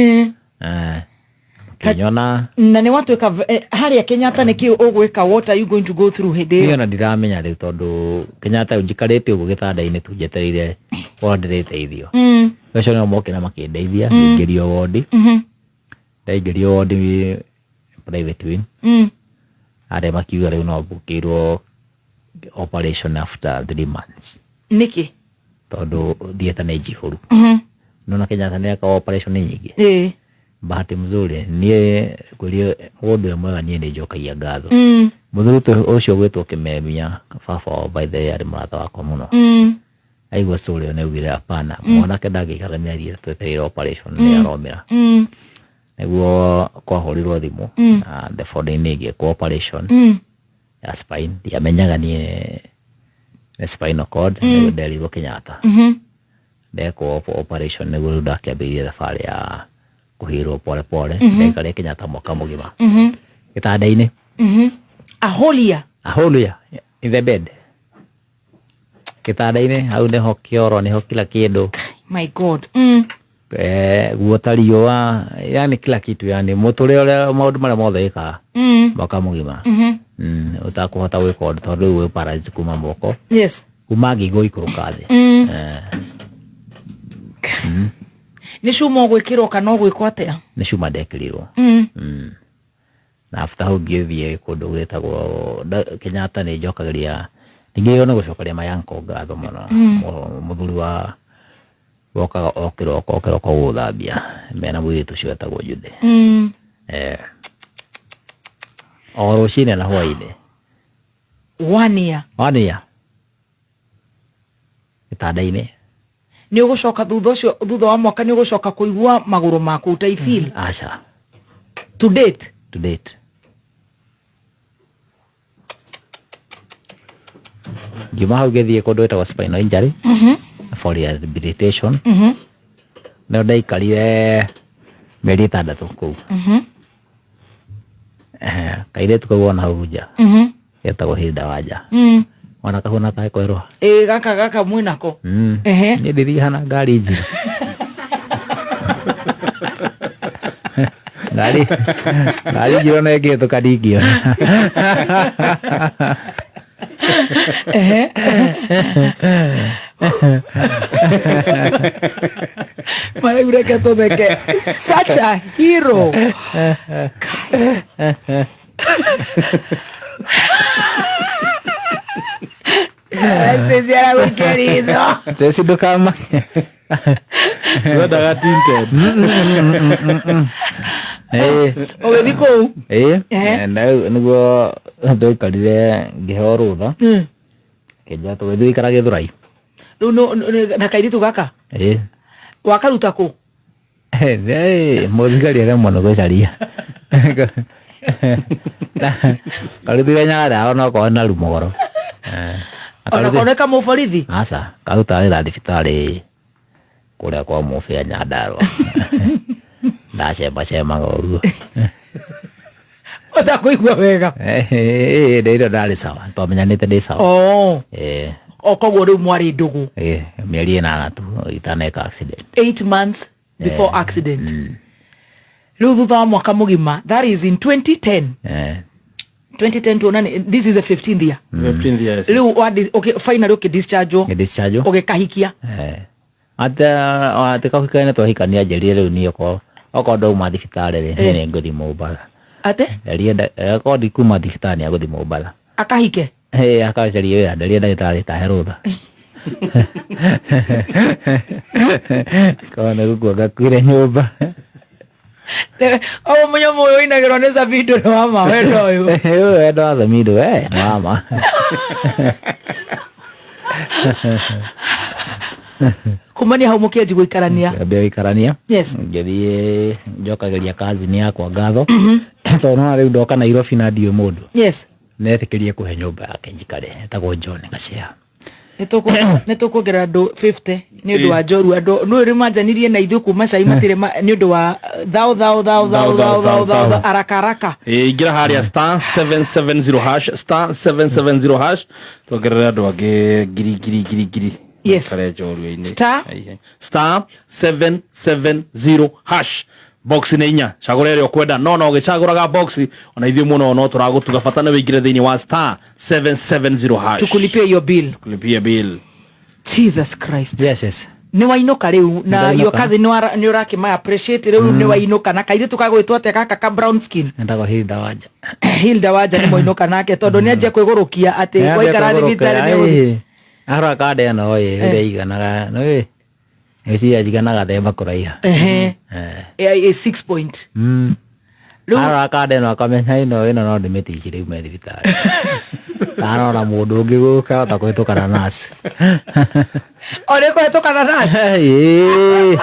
Kĩnyona. Na nĩ watuĩka harĩa Kenyatta nĩ kĩ ũgwĩka? What are you going to go through hĩndĩ ĩyo? Niĩ ona ndiramenya rĩu tondũ Kenyatta rĩu njikarĩte ũguo gĩtanda-inĩ tu njetereire wona ndĩrĩteithio. Acio nĩo mokire makĩndeithia, ngĩingĩrio wondi. Ndaingĩrio wondi private wing. Arĩa makiuga rĩu no mbũkĩirwo operation after 3 months. Nĩkĩ? Tondũ theatre nĩ njihũru. Nĩwona Kenyatta nĩ ekaga operation nyingĩ. Bahati mzuri niĩ ngwĩrie mũndũ ũrĩa mwega niĩ nĩ njokagia ngatho. Mũthuri ũcio ũgwĩtwo Kĩmemia baba wao by the way arĩ mũrata wakwa mũno. Aigua story ĩyo nĩ augire hapana, mwanake ndangĩikara mĩeri ĩtatũ etereire operation nĩ aromĩra. Nĩguo kwahũrirwo thimũ na the following day ngĩkwo operation ya spine. Ndiamenyaga niĩ nĩ spinal cord, nĩguo nderirwo Kenyatta. Ndekwo operation nĩguo rĩu ndakĩambĩrĩirie thabarĩ ya kũhĩrwo pole pole. Ndaikarire Kenyatta mwaka mũgima. Gĩtanda-inĩ. A whole year? A whole year, in the bed. Gĩtanda-inĩ, hau nĩho kĩoro, nĩho kila kĩndũ. My God. Guota riũa, yani kila kitu, yani mũtũrĩre ũrĩa maũndũ marĩa mothe wĩkaga mwaka mũgima, ũtakũhota gwĩka ũndũ tondũ rĩu wĩ paralyzed kuma moko, kuma ngingo ikũrũka thĩ. Nĩ cuma ũgwĩkĩrwo kana ũgwĩkwo atĩa? Nĩ cuma ndekĩrirwo. Na after hau ngĩthiĩ kũndũ gwĩtagwo Kenyatta. Nĩ njokagĩria ningĩ nĩ gũcokeria mayanko ngatho mũno. Mũthuri wa wokaga o kĩroko o kĩroko gũthambia mena mũirĩtu ũcio wetagwo Jude. O rũcinĩ na hwainĩ. One year. One year gĩtanda-inĩ. Nĩ ũgũcoka thutha ũcio, thutha wa mwaka, nĩ ũgũcoka kũigua magũrũ maku ta feel? Aca. To date? To date. Ngiuma hau ngĩthiĩ kũndũ gwĩtagwo spinal injury for rehabilitation. No ndaikarire mĩeri 6 kũu. Kairĩtu kau wona hau nja getagwo Hilda Wanja, ona kahuana tarĩ kwerũha. Ĩ, gaka mwĩnako? Niĩ ndithiaga na ngari njirũ, ngari njirũ na ĩngĩhĩtũka ndingĩona. Marĩu reke tũtheke. Such a hero. Kai. Stacy aragũikia ritho. Stacy, ndũkamake. Wendaga tinted. Ũgĩthiĩ kũu? Ĩĩ. Na rĩu nĩguo twaikarire ngĩheo rũtha, kĩnjĩra tũgĩthiĩ gũikara Gĩthũrai. Rĩu na kairĩtu gaka? Ĩĩ. Wakaruta kũ? Mũthigari aremwo nĩ gũcaria karutire Nyandarua onokorwo na Rumogoro. Onakorwo nĩ kamũborithi? Aca, karuta wĩra thibitarĩ kũrĩa kwa Mũbĩa Nyandarua, ndacemacemaga ũguo. Ũtakũigua wega? Ndĩrĩ, ndarĩ sawa, twamenyanĩte ndĩ sawa. Oh. Ĩĩ. O koguo rĩu mwarĩ ndũgũ? Ĩĩ, mĩeri 8 tu itaneka accident. 8 months before accident. Rĩu thutha wa mwaka mũgima, that is in 2010. 2010 tuona this is the 15th year. 15th years. Rĩu okay, finally ũkĩdischargewo? Ngĩdischargewo. Ũgĩkahikia? Atĩ kahika twahikania, njerire rĩu niĩ okorwo ndauma thibitarĩ rĩ, niĩ nĩ ngũthiĩ Mombatha. Ate? Nderie okorwo ndikuma thibitarĩ nĩ agũthiĩ Mombatha. Akahike? Ĩĩ, akacaria wĩra. Nderie ndagĩtarĩ tahe rũtha korwo nĩ gũkua ngakuire nyũmba. O mũnyamũ ũyũ ũinagĩrwo nĩ Samido nĩ wa ma wendo ũyũ? Ũyũ wendo wa Samido nĩ wa ma. Kumania hau mũkĩanji gũikarania? Ambia gũikarania. Ngĩthiĩ njokagĩria cousin yakwa ngatho tondũ nona rĩu ndoka Nairobi na ndiũĩ mũndũ. Netĩkĩrie kũhe nyũmba yake njikare, etagwo John Gachea. Nĩ tũkuongerera andũ 50 nĩ ũndũ wa njorua. Andũ nĩ rĩ manjanirie na ithuĩ kuma cai matirĩ nĩ ũndũ wa thao thao thao thao thao thao thao haraka haraka. Ĩĩ, ingĩra harĩa *770 hash, *770 hash, tuongerere andũ angĩ ngiri ngiri ngiri ngiri. Maikare njorua-inĩ. Star? Aihe. *770 hash, box nĩ inya, cagũra ĩrĩa ũkwenda. No ũgĩcagũraga box ona ithuĩ mũno no tũragũtuga, bata nĩ wĩingĩre thĩinĩ wa *770 hash. Tukulipia hiyo bill. Kulipia bill. Jesus Christ. Yes. Nĩ wainũka rĩu na Ndainũka. your cousin nĩ ũrakĩma appreciate rĩu nĩ wainũka na kairĩtu kagwĩtwo atĩa gaka ka brown skin? Endagwo Hilda Wanja. Hilda Wanja nĩ mwainũka nake tondũ nĩ anjia kwĩgũrũkia atĩ waikara thibitarĩ nĩ ũgũthiĩ. Arora kanda ĩno ĩ ũrĩa iganaga nĩ ĩciria njiganaga themba kũraiha. 6 point. Rĩu Arora kanda ĩno akamenya ĩno no ndĩmĩticire ume thibitarĩ, arora mũndũ ũngĩ gũka hota kũhĩtũka na nurse. O nĩ kũhetũka na nurse? Ĩĩ.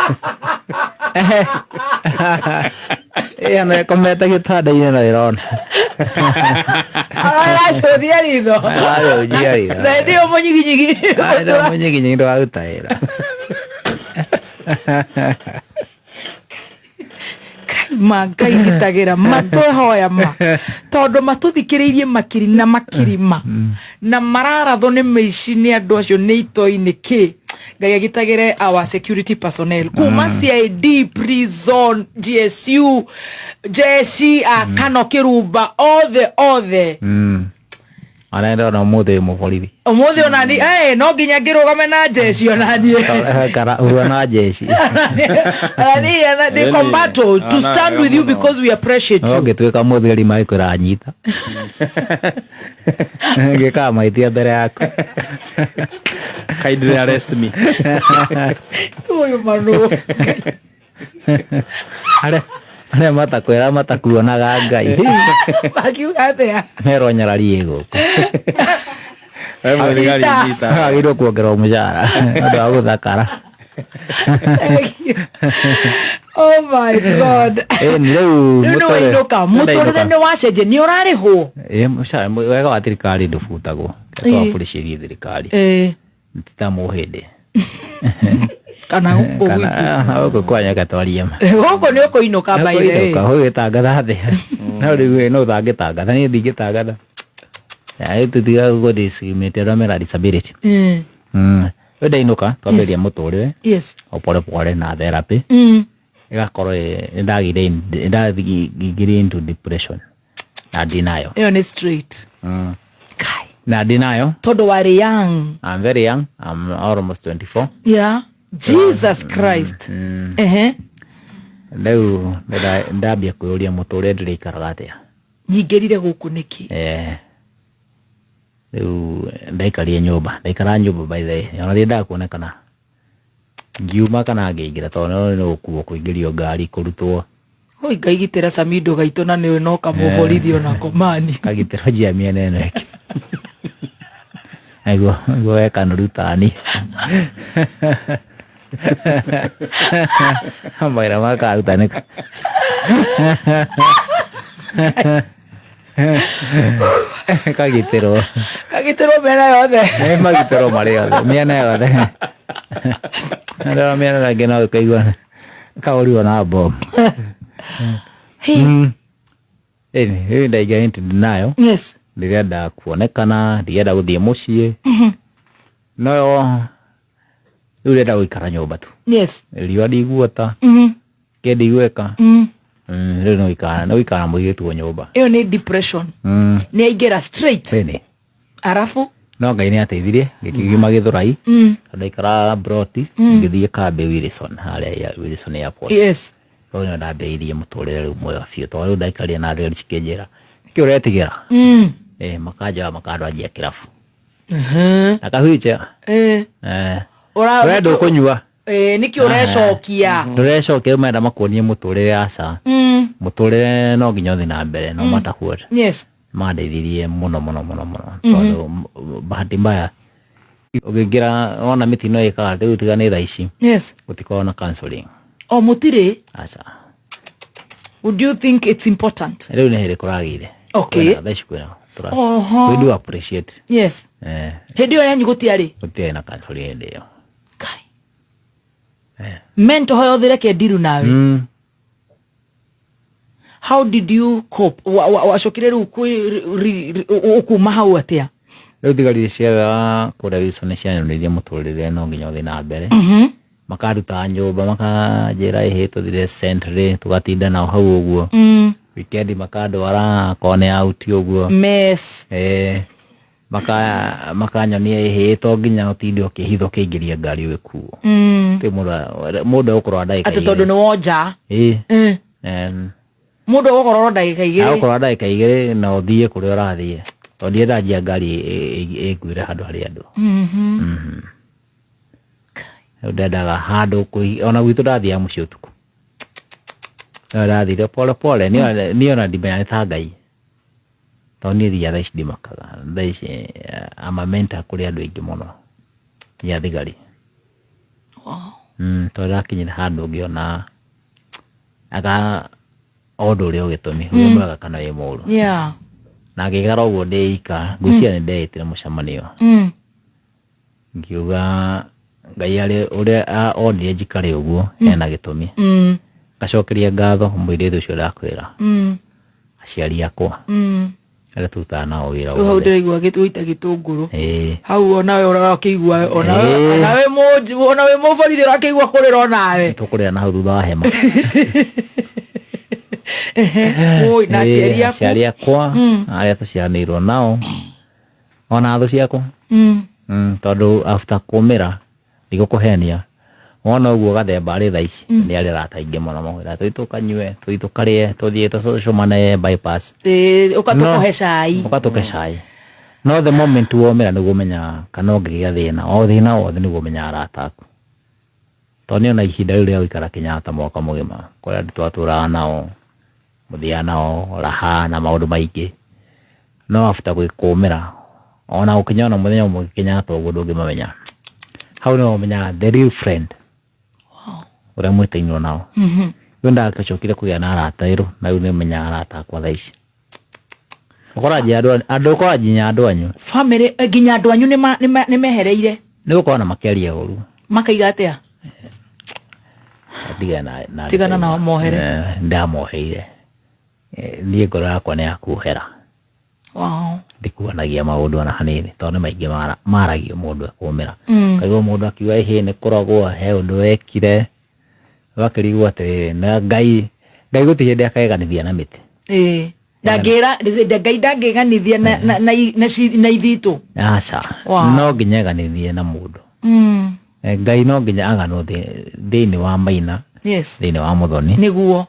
Ĩĩ, ona ĩkomete gĩtanda-inĩ no ĩrona. Aracũthia ritho. Aracũthia ritho. Na hĩndĩ ĩyo mũnyiginyigi. Ĩno mũnyiginyigi ndwaruta wĩra. Kai. Ma Ngai ngitagĩra matwehoya ma tondũ matũthikĩrĩirie makiri na makiri ma na mararathwo nĩ mĩici nĩ andũ acio nĩ itoi nĩ kĩ. Ngai agitagĩre our security personnel kuma CID, prison, GSU, jeshi, akano kĩrumba, othe othe. Ona ndona ũmũthĩ wĩ mũborithi. Ũmũthĩ onani no nginya ngĩrũgame na jeshi onaniĩ. Kara urua na jeshi. They combat to stand with you because we appreciate you. Ũngĩtuĩka mũthigari magĩkwĩra nyita. Ngĩkaga mahĩtia mbere yaku. Kindly arrest me. Ũyũ manu. Arĩa arĩa matakwĩra matakuonaga Ngai. Makiuga atĩa? Merwo nyarari ĩ gũkũ. We mũthigari nyita. Agĩrĩirwo kuongererwo mũcara nĩ ũndũ wa gũthakara. Thank you. Oh my God. Ĩni rĩu Rĩu nĩ wainũka, mũtũrĩre nĩ wacenjia, nĩ ũrarĩhwo. Ĩ mũcara wega wa thirikari ndũbutagwo. Tũ appreciate thirikari. Ti ta mũhĩndĩ. Kana gũkũ Kana gwitũ. gũkũ kwanya gatwarie ma. Gũkũ nĩ ũkũinũka by the way. Ũkũinũka ũgĩtangatha thĩ. No rĩu no ũtangĩtangatha, niĩ ndingĩtangatha. Rĩu tũtiga gũ discriminate arĩa mena disability. Rĩu ndainũka twambĩrĩria mũtũrĩre o pole pole na therapy. Ĩgakorwo nĩ ndagĩire nĩ ndaingĩrire into depression na ndinayo. Ĩyo nĩ straight. Kai. Na ndinayo. Tondũ warĩ young. I'm very young. I'm almost 24. Yeah. Jesus Christ. Ehe. Rĩu ndambia kwĩyũria mũtũrĩre ndĩrĩikaraga atĩa. Nyingĩrire gũkũ nĩkĩ? Rĩu ndaikarire nyũmba, ndaikara nyũmba by the way, ona ndiendaga kuonekana ngiuma kana ngĩingĩra tondũ nĩ gũkuo kũingĩrio ngari kũrutwo. Oi Ngai gitĩra Samido gaitũ na nĩwe no kamũborithi ona komani. Kagitĩrwo njia mĩena ĩno ĩngĩ. Aigua aigua weka nũru tani. Mawĩra makaruta nĩ kagitĩrwo. Kagitĩrwo mĩena yothe. Nĩ magitĩrwo marĩ othe, mĩena yothe. Ndona mĩena ĩno ĩngĩ no ũkaigua kaũrirwo na bomu. Ĩni, rĩu ndaingĩra into denial. Ndirenda kuonekana, ndirenda gũthiĩ mũciĩ. No rĩu ndĩrenda gũikara nyũmba tu. Riũa ndiguota, kĩ ndigwĩka. Rĩu no gũikara, no gũikara mũirĩtu o nyũmba. Ĩyo nĩ depression. Nĩ aingĩra straight. Ĩni. Arabu? No Ngai nĩ ateithirie, ngĩkiuma Gĩthũrai. Tondũ ndaikaraga Broti, ngĩthiĩ kambĩ Wilson, harĩa Wilson Airport. Rĩu nĩho ndambĩrĩirie mũtũrĩre rĩu mwega biũ, tondũ rĩu ndaikarire na thigari cikĩnjĩra, nĩkĩ ũretigĩra? Makanjoya makandwanjia kĩrabu. Na ka wheelchair. We ndũkũnyua. Nĩkĩ ũrecokia? Ndũrecokia, rĩu marenda makuonie mũtũrĩre aca. Mũtũrĩre no nginya ũthiĩ na mbere no matter what. Mandeithirie mũno mũno mũno mũno tondũ bahati mbaya ũngĩingĩra wona mĩtino ĩkaga rĩu tiga nĩ thaa ici. Gũtikoragwo na counseling. O mũtirĩ? Aca. Would you think it's important? Rĩu nĩ hĩndĩ kũragĩire. Kwĩna thaa ici kwĩna. We do appreciate. Hĩndĩ ĩyo yanyu gũtiarĩ? Gũtiarĩ na counseling hĩndĩ ĩyo. Kai. Mental health reke ndiru nawe. How did you cope? Wacokire rĩu ũkuma hau atĩa? Rĩu thigari cietha kũrĩa Wilson cianyonirie mũtũrĩre no nginya ũthiĩ na mbere. Makanduta nyũmba makanjĩra ĩhĩ tũthire Century tũgatinda nao hau ũguo. Weekend makandwara akorwo nĩ out ũguo. Mess. Makanyonia ĩhĩ to nginya ũtinde ũkĩhitha ũkĩingĩria ngari ũgĩkuo. Ti mũndũ egũkũrora ndagĩka Atĩ tondũ igĩrĩ. nĩ wonja. Mũndũ egũkũrora ndagĩka igĩrĩ. Egũkũrora ndagĩka igĩrĩ na ũthiĩ kũrĩa ũrathiĩ. Tondũ ndiendaga njia ngari ĩnguĩre handũ harĩ andũ. Rĩu ndendaga handũ ona gwitũ ndathiaga mũciĩ ũtukũ. No ndathire pole pole, niĩ ona ndimenya nĩ ta Ngai. Tondũ niĩ thiaga thaa ici ndimakaga. Thaa ici I'm a mentor kũrĩ andũ aingĩ mũno. Nginya thigari. Tondũ ndakinyire handũ ngĩona anga o ũndũ ũrĩ o gĩtũmi, wĩ mwega kana wĩ mũũru. Na ngĩikara ũguo ndĩ ika, ngwĩciria nĩ ndeĩtire mũcemanio. Ngiuga Ngai arĩ ũrĩa onire njikare ũguo, hena gĩtũmi. Ngacokeria ngatho mũirĩtu ũcio ndakwĩra, aciari akwa arĩa tũrutaga nao wĩra Rĩu hau wothe. ndĩraigua gĩtũita gĩtũngũrũ. Hau onawe ũrakĩigua, onawe onawe onawe mũborithi ũrakĩigua kũrĩra onawe. Tũkũrĩra na hau thutha wa hema. Oi, na aciari aku. Aciari akwa arĩa tũciaranĩirwo nao, ona thũ ciakwa. Tondũ after kũmĩra, ndigũkũhenia, wona ũguo gathemba arĩ thaa ici, nĩ arĩ arata aingĩ mũno makwĩra tũthiĩ tũkanyue, tũthiĩ tũkarĩe, tũthiĩ tũcũmane bypass. Ĩĩ, ũka tũkũhe cai. Ũka tũke cai. No the moment womĩra nĩguo ũmenyaga kana ũngĩgĩa thĩna, o thĩna wothe nĩguo ũmenyaga arata aku. Tondũ niĩ ona ihinda rĩu rĩa gũikara Kenyatta mwaka mũgima, kũrĩ andũ twatũraga nao, mũthiaga nao raha na maũndũ maingĩ. No after gwĩkũmĩra, ona gũkinya ona mũthenya ũmwe Kenyatta ũguo ndũngĩmamenya. Hau nĩho ũmenyaga the real friend. Ũrĩa mwĩtainwo nao. Rĩu ndacokire kũgĩa na arata erũ, na rĩu nĩmenyaga arata akwa thaa ici. Ũkoraga nginya andũ, andũ ũkoraga nginya andũ anyu. Family, nginya andũ anyu nĩmehereire. Nĩ gũkorwo na makĩaria ũru. Makaiga atĩa? Tigana na Tigana nao mohere. Ndamoheire. Niĩ ngoro yakwa nĩ ya kuohera. Ndikuanagia maũndũ ona hanini, tondũ nĩ maingĩ maragio mũndũ ekũmĩra. Ũkaigua mũndũ akiuga ĩhĩ nĩ kũrogwo, he ũndũ wekire, ũgakĩrigwo atĩrĩrĩ, na Ngai, Ngai gũtirĩ hĩndĩ akeganithia na mĩtĩ. Ĩĩ. Ndangĩra, Ngai ndangĩganithia na, na, na, na, na ithitũ. Aca. No nginya eganithie na mũndũ. Ngai no nginya aganwo thĩinĩ wa Maina, thĩinĩ wa Mũthoni. Nĩguo.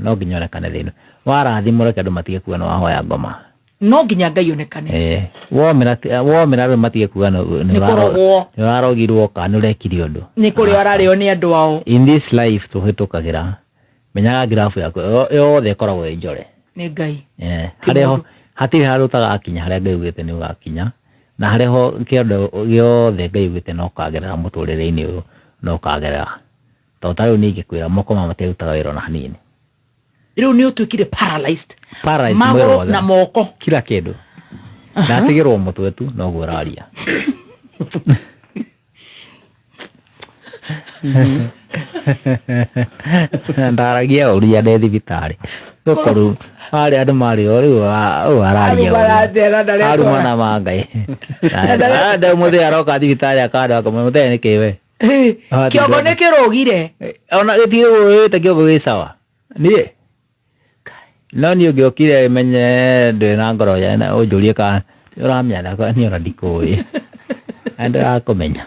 No nginya onekane thĩinĩ. Warathimwo reke andũ matige kuga nĩ wahoya ngoma. No nginya Ngai onekane. Womĩra womĩra rĩu matige kuga nĩ kũrogwo. Nĩ ũrarogirwo kana nĩ ũrekire ũndũ. Nĩ kũrĩo ararĩo nĩ andũ ao. In this life tũhĩtũkagĩra, menyaga ngirabu yaku yothe ĩkoragwo ĩ njore. Nĩ Ngai. Ti Harĩa ho, hatirĩ handũ ũtagakinya harĩa Ngai augĩte nĩ ũgakinya, na harĩa ho kĩondo gĩothe Ngai augĩte no ũkagerera mũtũrĩre-inĩ ũyũ, no ũkagerera. Tondũ ta rĩu niĩ ingĩkwĩra moko maya matirutaga wĩra ona hanini. Rĩu nĩ ũtuĩkire paralyzed. Paralyzed mwĩrĩ Magũrũ wothe. na moko. Kila kĩndũ. Ndatigĩrwo mũtwe tu noguo ũraria. Ndaragia ũru ya ndĩ thibitarĩ. Gũkorwo harĩ andũ marĩ o rĩu ũyũ araria ũru. Arumana ma Ngai. Na mũthee aroka thibitarĩ akanda akamwĩra mũthee nĩkĩ we? Kĩongo nĩ kĩrũgire. Ona gĩtirũgĩte kĩongo gĩ sawa. Niĩ no niĩ ũngĩokire menye ndwĩ na ngoro njega ũnjũrie kana ũramenya niĩ ona ndikũĩ. Na ndĩrakũmenya.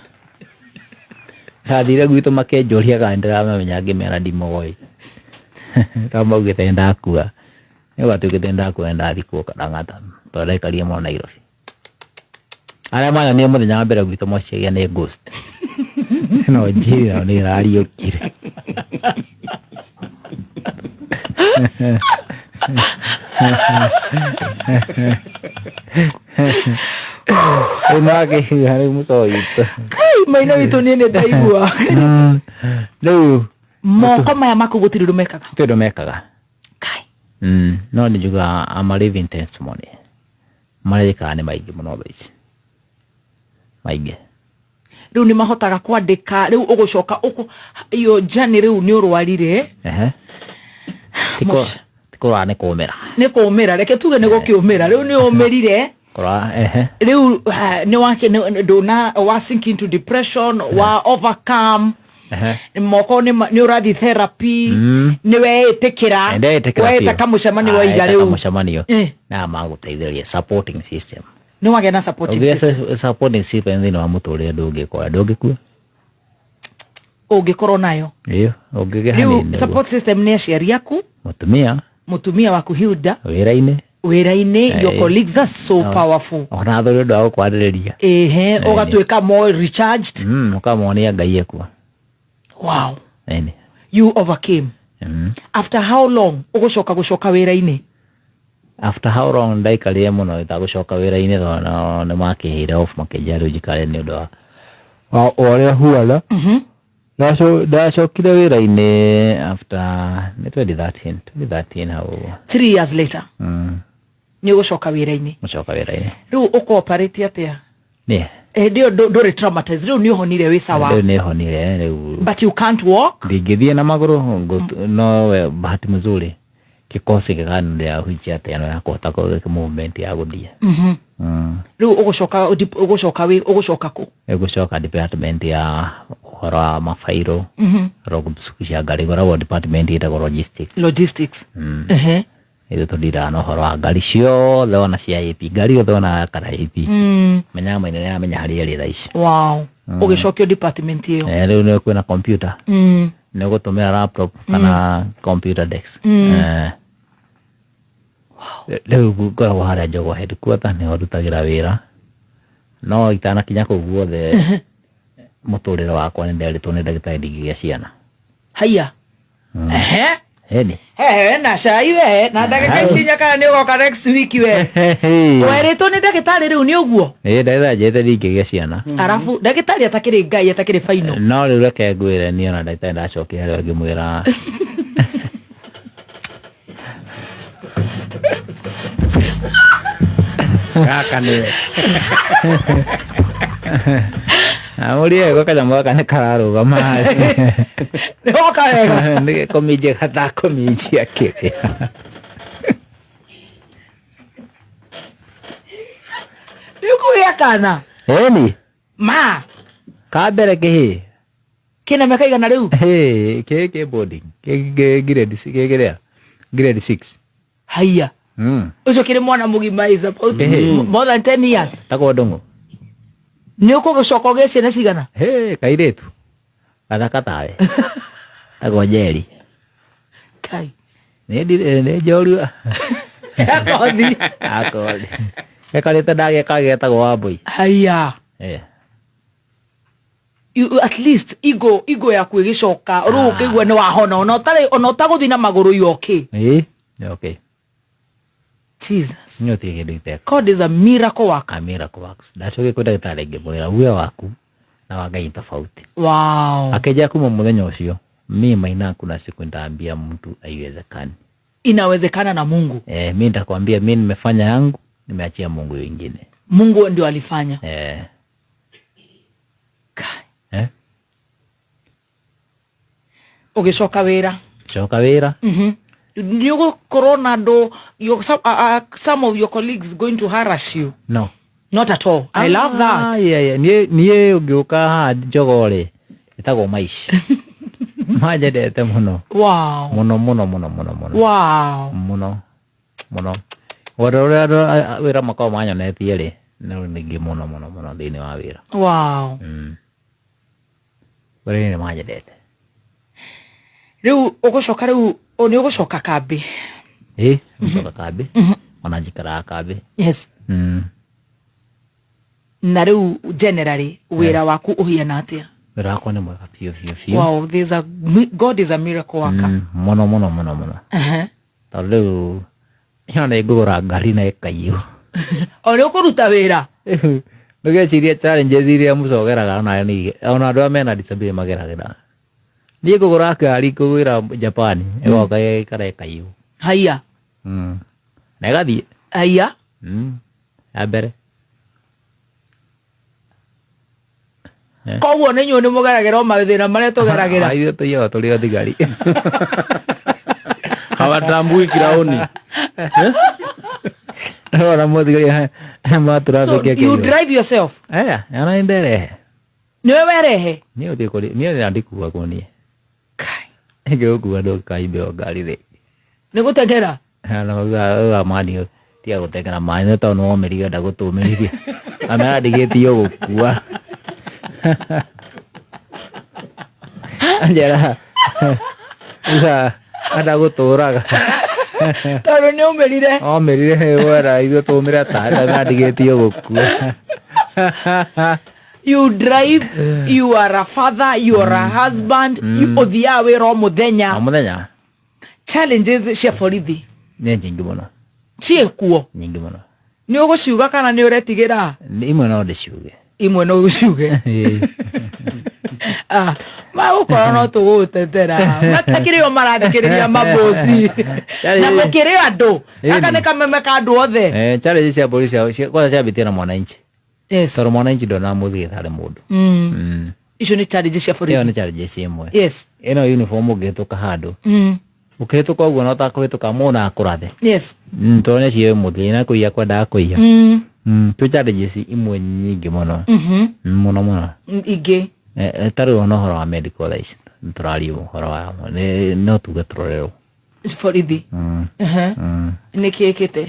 Ndathire gwitũ makĩnjũria kana nĩndĩramamenya ngĩmera ndimoĩ. Tondũ maugĩte nĩndakua. Nĩ gwatuĩkĩte nĩndakua nĩndathikwo Lang'ata tondũ ndaikarire mũno Nairobi. Arĩa manyonire mũthenya wa mbere gwitũ meciria nĩ ghost. No njiri nayo nĩ ĩrariũkire. Rĩu nĩwakĩigua rĩu mũcoro witũ. Kai maina witũ niĩ nĩ ndaigua. Rĩu Moko maya maku gũtirĩ ũndũ mekaga. gũtirĩ ũndũ mekaga. Kai. No nĩ njugaga I'm a living testimony. Marĩa njĩkaga nĩ maingĩ mũno thaa ici. Maingĩ. Rĩu nĩ mahotaga kwandĩka, rĩu ũgũcoka ũkũ iyo journey rĩu nĩ ũrwarire. Ti kũrwara nĩ kũmĩra. Nĩ kũmĩra, reke tuge nĩ gũkĩũmĩra. Rĩu nĩ ũmĩrire. Kũrwara, ehe. Rĩu nĩ wake ndũna wa sink into depression, wa overcome. Moko nĩ ũrathiĩ therapy, nĩ weĩtĩkĩra. Ndeĩtĩkĩra Weta biũ. kamũcemanio waiga Weta rĩu. kamũcemanio. Na magũteithĩrĩria supporting system. Nĩ wagĩa na supporting Ũngĩgĩa system. supporting system thĩinĩ wa mũtũrĩre ndũngĩkora, ndũngĩkua. Ũngĩkorwo nayo. Ĩyo, ũngĩgĩa Rĩu hanini nĩguo. support system nĩ aciari aku. Mũtumia. Mũtumia waku Hilda. Wĩra-inĩ. Wĩra-inĩ, your colleagues, that's so powerful. Ona athuri ũndũ wa gũkwarĩrĩria. Ehe, ũgatuĩka more recharged. Ũkamonia Ngai ekuo. Wow. You overcame. After how long ũgũcoka gũcoka wĩra-inĩ? After how long ndaikarire mũno itagũcoka wĩra-inĩ tondũ nĩ makĩheire off makĩnjĩra rĩu njikare nĩ ũndũ wa ũrĩa huana. Ndacokire wĩra-inĩ after nĩ 2013, 2013 hau ũguo. 3 years later. Nĩ ũgũcoka wĩra-inĩ. Gũcoka wĩra-inĩ. Rĩu ũkooperate atĩa? Niĩ. Hĩndĩ ĩyo ndũrĩ traumatized, rĩu nĩ ũhonire, wĩ sawa? Rĩu nĩ honire rĩu. But you can't walk? Ndingĩthiĩ na magũrũ, no we bahati mzuri kikosi gĩkanĩrĩa wheelchair ta ĩno ya kũhota kũ movement ya gũthiĩ. Rĩu ũgũcoka wĩ ũgũcoka kũ? Ĩgũcoka department ya ũhoro wa mabairũ, cia ngari, ĩkoragwo department ĩtagwo logistics. Logistics. Ithuĩ tũndiraga na ũhoro wa ngari ciothe, ona cia AP, ngari yothe ona kana AP, menyaga maina nĩ aramenya harĩa ĩrĩ thaa ici. Wow, ũgĩcokio department ĩyo. Eh, rĩu nĩ kwĩna computer, nĩ ũgũtũmĩra laptop kana computer desk. Rĩu ngoragwo harĩa Jogoo headquarter, nĩho ndutagĩra wĩra, no itanakinya kũu guothe mũtũrĩre wakwa nĩ nderĩtwo nĩ ndagĩtarĩ ndingĩgĩa ciana. Haiya, ehe. Ĩni. Hehe na cai we na ndagĩka ici inya, kana nĩ ũgoka next week we? Werĩtwo nĩ ndagĩtarĩ, rĩu nĩ ũguo? Ĩ, ndagĩtarĩ anjĩrĩte ndingĩgĩa ciana. Arabu ndagĩtarĩ atakĩrĩ Ngai, atakĩrĩ final. No rĩu reke ngwĩre, niĩ ona ndagĩtarĩ ndacokire harĩa ngĩmwĩra Gaka nĩwe. Amũrie go kanyamũ gaka nĩ kararũgama. Nĩ woka wega. Nĩ kũminjia gatakũminjia kĩrĩa. Nĩ ũkũgĩa kana? Ĩni. Ma? Ka mbere kĩhĩ. Kĩna mĩaka igana rĩu? Ĩ, kĩ boarding, kĩ grade kĩ kĩrĩa grade 6. Haiya. Ũcio kĩrĩ mwana mũgima, is about Ĩhĩ. more than 10 years. Tagwo Ndũng'ũ. Nĩ ũkũgĩcoka ũgĩe ciana cigana? Hĩ, kairĩtu gathaka tawe, tagwo Njeri. Kai. Nĩ nĩ njorua. Akothi. Akothi gekarĩte ndagĩa kagetagwo Wambũi. Haiya. Eh. At least igo yaku ĩgĩcoka rĩu, ũkĩigua nĩ wahona, ona ũtarĩ, ona ũtagũthiĩ na magũrũ, you okay? Ĩ, okay. Jesus. Nĩ ũtige kĩndũ iteka. God is a miracle worker. A miracle works. Ndacokire kwĩ ndagĩtarĩ ngĩmwĩra uge waku na wa Ngai tofauti. Akĩnjĩra kuma mũthenya ũcio, mi Maina, kuna siku nitaambia mtu haiwezekani. Inawezekana na Mungu. Eh, mi nitakwambia mi nimefanya yangu, nimeachia Mungu wengine. Mungu ndio alifanya. Eh. Kai. Eh? Ũgĩcoka wĩra? Coka wĩra. Nĩ ũgũkorwo na andũ, some of your colleagues going to harass you? No. Not at all. I love that. Ah, yeah. Niĩ ũngĩũka haha Jogoo rĩ, ĩtagwo maici manjendete mũno. Mũno mũno mũno mũno mũno. Mũno mũno. Wendo ũrĩa andũ wĩra makoragwo manyonetie rĩ, nĩ ningĩ mũno mũno mũno thĩinĩ wa wĩra. Wĩra-inĩ nĩ manjendete. Rĩu ũgũcoka, rĩu nĩ ũgũcoka kambĩ? Ĩ, gũcoka kambĩ, ona njikaraga kambĩ. Na rĩu generally wĩra waku ũhiana atĩa? Wĩra wakwa nĩ mwega biũ biũ biũ. Wow, there's a God is a miracle worker. Mũno mũno mũno mũno. Tondũ rĩu ĩno nĩ ngũgũra ngari na ĩkaiywo. O nĩ ũkũruta wĩra? Ndũgecirie challenges iria mũcogeraga, ona nĩ ona andũ arĩa mena disability mageragĩra. Niĩ ngũgũra ngari ngũgwĩra Japan, ĩgoka ĩikara ĩkaiywo. Haiya. Na ĩgathiĩ. Haiya. Ya mbere. Koguo nĩ inyuĩ nĩ mũgeragĩra o mathĩna marĩa tũgeragĩra. Ah, ithuĩ tũiyaga tũrĩ o thigari. Hawatambui kiraoni. Ona mũthigari So matũrathĩkia. you drive yourself? Aya, ona nĩ nderehe. Nĩwe werehe? Niĩ ũthiĩ kũrĩ niĩ na ndikuagwo niĩ. Kai. Ingĩgũkua ndũkaimbe ngari rĩngĩ. Nĩ gũteng'era? Na uga mani tiga gũteng'era maĩ nĩ tondũ nĩwomĩrire enda gũtũmĩrithia. Amera ndigĩtio gũkua. Anjera uga enda gũtũraga. Tondũ nĩ ũmĩrire. Omĩrire wera ithuĩ tũmĩre ta amera ndigĩtio gũkua. You drive, you are a father, you are a husband, you ũthiaga wĩra o mũthenya? O mũthenya. Challenges cia borithi? Nĩ nyingĩ mũno. Ciĩkuo? Nyingĩ mũno. Nĩ ũgũciuga kana nĩ ũretigĩra? Nĩ imwe no ndĩciuge. Imwe no ũciuge. Ah, magũkorwo no tũgũgũtetera matakĩrĩ o marathikĩrĩria mabosi na mũkĩrĩ andũ gaka nĩ kameme ka andũ othe. Eh, challenges cia borithi kwanza ciambĩtie na mwananchi. Yes. Tondũ mwananchi ndona mũthigĩ tarĩ mũndũ. Icio nĩ challenges cia Ĩyo borithi. nĩ challenges ĩmwe. Yes. Ĩno uniform ũngĩhĩtũka handũ, ũkĩhĩtũka ũguo no ta kũhĩtũka mũndũ no akũrathe. Yes. Tondũ nĩ ciĩ mũthia na kũiya kwendaga kũiya. Twĩ challenges imwe nyingĩ mũno. Mũno mũno. Ingĩ. Ta rĩu ona ũhoro wa medical thaa ici tũraria ũhoro wa no tuge tũrorerwo. Borithi. Nĩ kĩ ĩkĩte?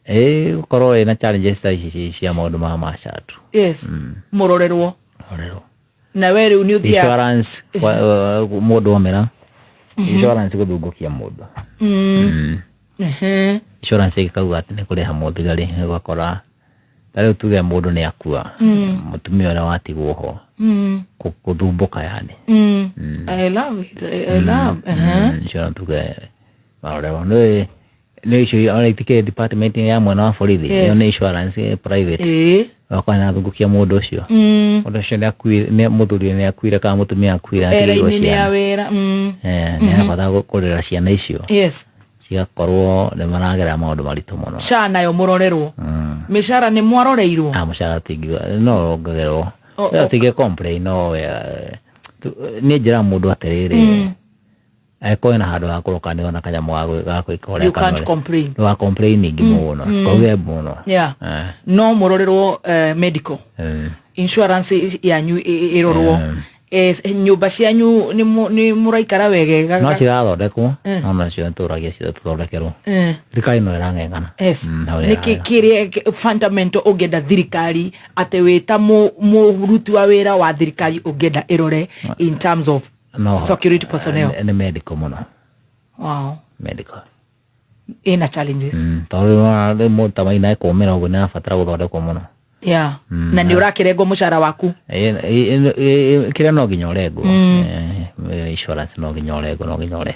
Ĩ gũkorwo ĩna challenges ta ici cia maũndũ ma macatu. Yes. Mũrorerwo. Rorerwo. Na we rĩu nĩ ũthiaga. Insurance mũndũ omera. Insurance gũthungũkia mũndũ. Insurance ĩkauga atĩ nĩ kũrĩha mũthigari, ũgakora ta rĩu tuge mũndũ nĩ akua, mũtumia ũrĩa watigwo ho gũthumbũka yani. I love it. I love. Insurance tuge marorerwo nĩ nĩ icio ona itikĩrĩ department ya mwena wa borithi. Ĩyo nĩ insurance private. Ũgakora nĩ athungũkia mũndũ ũcio. Mũndũ ũcio nĩ akuire, nĩ mũthuri nĩ akuire kana mũtumia akuire atigĩirwo Era-inĩ nĩ ya ciana. wĩra. Nĩ arabata kũrera ciana icio. Yes. Cigakorwo nĩ maragerera maũndũ maritũ mũno. SHA nayo mũrorerwo. Mĩcara nĩ mwaroreirwo? Ah, mũcara tingiuga no wongagĩrĩrwo. No tingĩ complain no niĩ njĩraga mũndũ atĩrĩrĩ, angĩkorwo wĩna handũ ha kũroka nĩ wona kanyamũ ga gwĩka ũrĩa You can't kanore. complain. Ndũga complain ingĩ mũno. Kauge mũno. Yeah. No mũrorerwo medical. Insurance yanyu ĩrorwo. Nyũmba cianyu nĩ mũraikara wegega? No cirathondekwo, no nacio nĩtũragia tũthondekerwo. Thirikari no ĩrang'eng'ana. Yes. Hau Nĩkĩ ĩrang'eng'ana. kĩrĩa fundamental ũngĩenda thirikari atĩ wĩ ta mũruti wa wĩra wa thirikari ũngĩenda ĩrore in terms of No, security personnel? Nĩ medical mũno. Wow. Medical. Ĩna challenges. Tondũ rĩu mũndũ ta Maina ekũmĩra ũguo nĩ arabatara gũthondekwo mũno. Yeah. Na nĩ ũrakĩrengwo mũcara waku? Kĩrĩa no nginya ũrengwo. Insurance no nginya ũrengwo, no nginya ũrĩhe.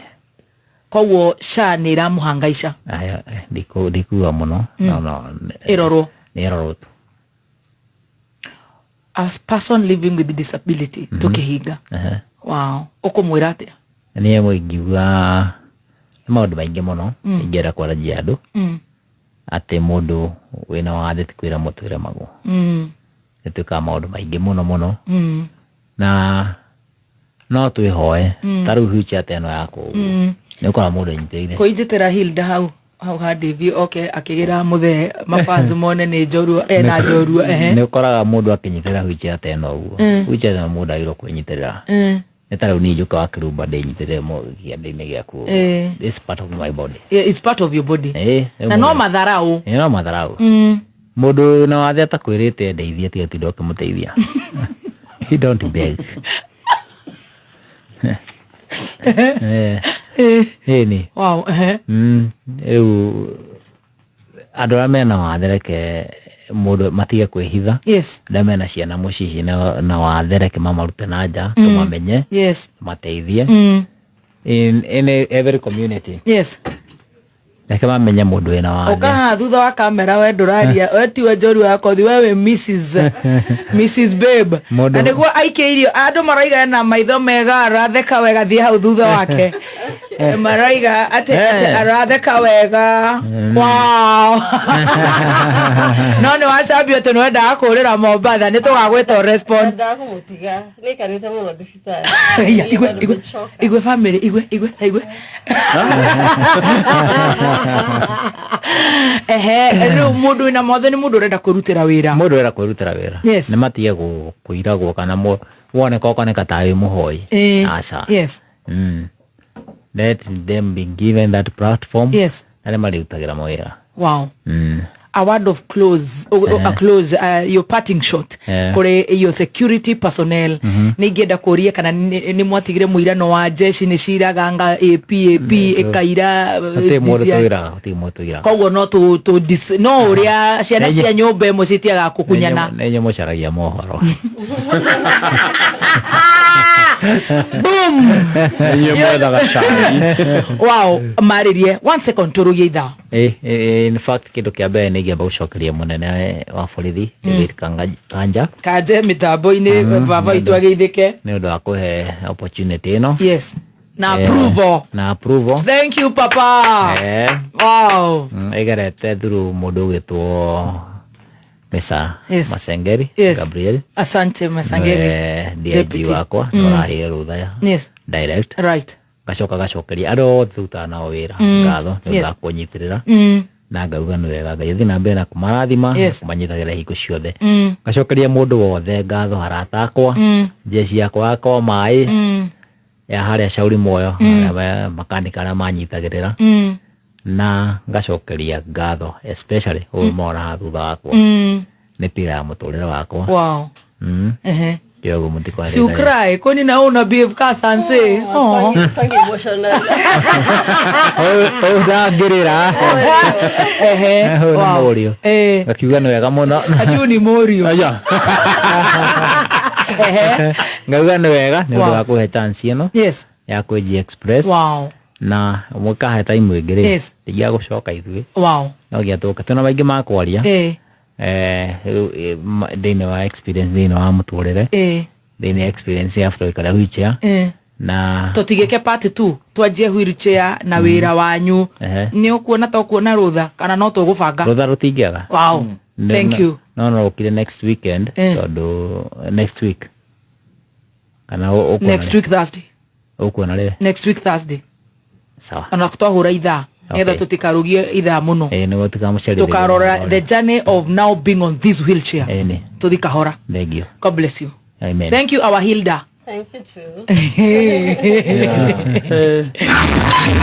Koguo SHA nĩ ĩramũhangaica? Aya, ndikuga mũno. No, no. Ĩrorwo. Nĩ ĩrorwo tu. As person living with disability, tũkĩhinga. Wow. Ũkũmwĩra atĩa? Niĩ ingiuga nĩ maũndũ maingĩ mũno ingĩenda kwaranjia andũ atĩ mũndũ wĩna wathe ti kwĩra mũtwĩre magwo. Nĩ twĩkaga maũndũ maingĩ mũno mũno na no twĩhoe ta rĩu wheelchair ta ĩno yakwa ũguo nĩ ũkora mũndũ anyitĩrĩire. Kũinjĩtĩra Hilda hau hau ha Davy oke akĩgĩra mũthee mafans mone nĩ njorua ena njorua ehe. Nĩ ũkoraga mũndũ akĩnyitĩrĩra wheelchair ta ĩno ũguo. Wheelchair ĩno mũndũ agĩrĩirwo kwĩnyitĩrĩra. Nĩ ta rĩu niĩ njũka wa kĩrumba ndĩnyitĩrĩre kĩande-inĩ gĩaku ũguo. This part of my body. Yeah, it's part of your body. Na no matharau. Ĩ, no matharau. Mũndũ wĩna wathe atakwĩrĩte ndeithie tiga tinda ũkĩmũteithia. He don't beg. Ĩni. Wow. Ehe. Rĩu andũ arĩa mena wathe reke mũndũ matige kwĩhitha. Yes. Arĩa mena ciana mũciĩ ciĩna na wathe reke mamarute na nja tũmamenye. Yes. Mateithie. In every community. Yes. Reke mamenye mũndũ wĩna wathe. Ũka haha thutha wa kamera we ndũraria we tiwe njorua ya kothi we wĩ Mrs Babe. Na nĩguo aikie irio andũ maraiga ena maitho mega aratheka wega thiĩ hau thutha wake. Maraiga atĩ aratheka wega. Wow. No nĩ wacambio atĩ nĩwendaga kũrĩra Mombatha nĩ tũgagwĩta respond. Ndendaga kũmũtiga nĩaikarĩte mũno thibitarĩ. Iya, igwe igwe igwe family igwe igwe igwe. Ehe, rĩu mũndũ wĩna mothe nĩ mũndũ ũrenda kwĩrutĩra wĩra. Mũndũ ũrenda kwĩrutĩra wĩra. Yes. Nĩ matige kũiragwo kana woneka ũkoneka ta wĩ mũhoi. Aca. Yes. Let them be given that platform. Yes. Na nĩ marĩrutagĩra mawĩra. Wow. A word of close, a close, your parting shot. Kũrĩ your security personnel. Nĩ ingĩenda kũria kana nĩ mwatigire mũirano wa jeshi nĩ ciraga nga AP, AP, ĩkaira, Gũtirĩ mũndũ DCI. tũiraga, gũtirĩ mũndũ tũiraga. Koguo no tũ, tũ dis, no ũrĩa ciana cia nyũmba ĩmwe citiagaga kũkunyana. Nĩ inyuĩ mũcaragia mohoro. Boom! Inyuĩ mwethaga cai. Wow, marĩrie. 1 second tũrũgie ithaa. In fact, kĩndũ kĩa mbere nĩ ingĩamba gũcokeria mũnene wa borithi, David Kanja. Kanje mĩtambo-inĩ, baba witũ ageithĩke. Nĩ ũndũ wa kũhe opportunity ĩno. Yes. Na approval. Na approval. Thank you, papa. Wow. Ĩgerete through mũndũ ũgwĩtwo Mr. Yes. Masengeri Yes. Gabriel. Asante Masangeri. Nĩwe DIG Deputy. wakwa nĩ ũraheire rũtha ya Yes. direct. Right. Ngacoka gacokeria andũ othe tũrutaga nao wĩra ngatho nĩ ũndũ Yes. wa kũnyitĩrĩra na ngauga nĩ wega Ngai athiĩ na mbere na kũmarathima Yes. na kũmanyitagĩra hingo ciothe. Ngacokeria mũndũ wothe ngatho, arata akwa, jeshi yakwa yakwa maĩ ya harĩa Shauri Moyo, arĩa makanika arĩa manyitagĩrĩra, na ngacokeria ngatho especially ũyũ mona haha thutha wakwa nĩ pira ya mũtũrĩre wakwa. Wow. Ehe. Kĩoguo mũtikwarĩra. Si ukrai, kwani na wewe una behave ka sanse. Oh. Stangi emotional. Ũyũ ndangĩrĩra. Ehe. Ũyũ nĩ Wow. mũriũ. Eh. Ngakiuga nĩ wega mũno. Ati ni morio. Aya. Ehe. Ngauga nĩ wega nĩ ũndũ Wow. wa kũhe chance ĩno Yes. ya kwĩ G Express. Wow. Na mũkahe time ĩngĩ rĩ, Yes. tigia gũcoka ithuĩ Wow. no nginya tũke twĩna maingĩ ma kwaria Eh. rĩu, thĩinĩ wa experience, thĩinĩ wa mũtũrĩre, Eh. thĩinĩ wa experience ya gũikara wheelchair Eh. na Tutigike part 2 twanjie wheelchair na wira wanyu. Ehe. Ni ukuona ta ukuona rutha kana no tugubanga? Rũtha rũtingĩaga. Wow. Thank you. No ũkire next weekend tondũ next week kana ũkuona Next week Thursday. Ũkuona rĩ? Next week Thursday. Sawa. Ona twahura ithaa nĩgetha Okay. tũtikarugie ithaa mũno. Ĩĩ, nĩguo tũkamũcerithĩria. Tukarora the journey of now being on this wheelchair. Ĩĩ nĩ. Tuthi kahora. Thank you. God bless you. Amen. Thank you, our Hilda. Thank you too. Yeah.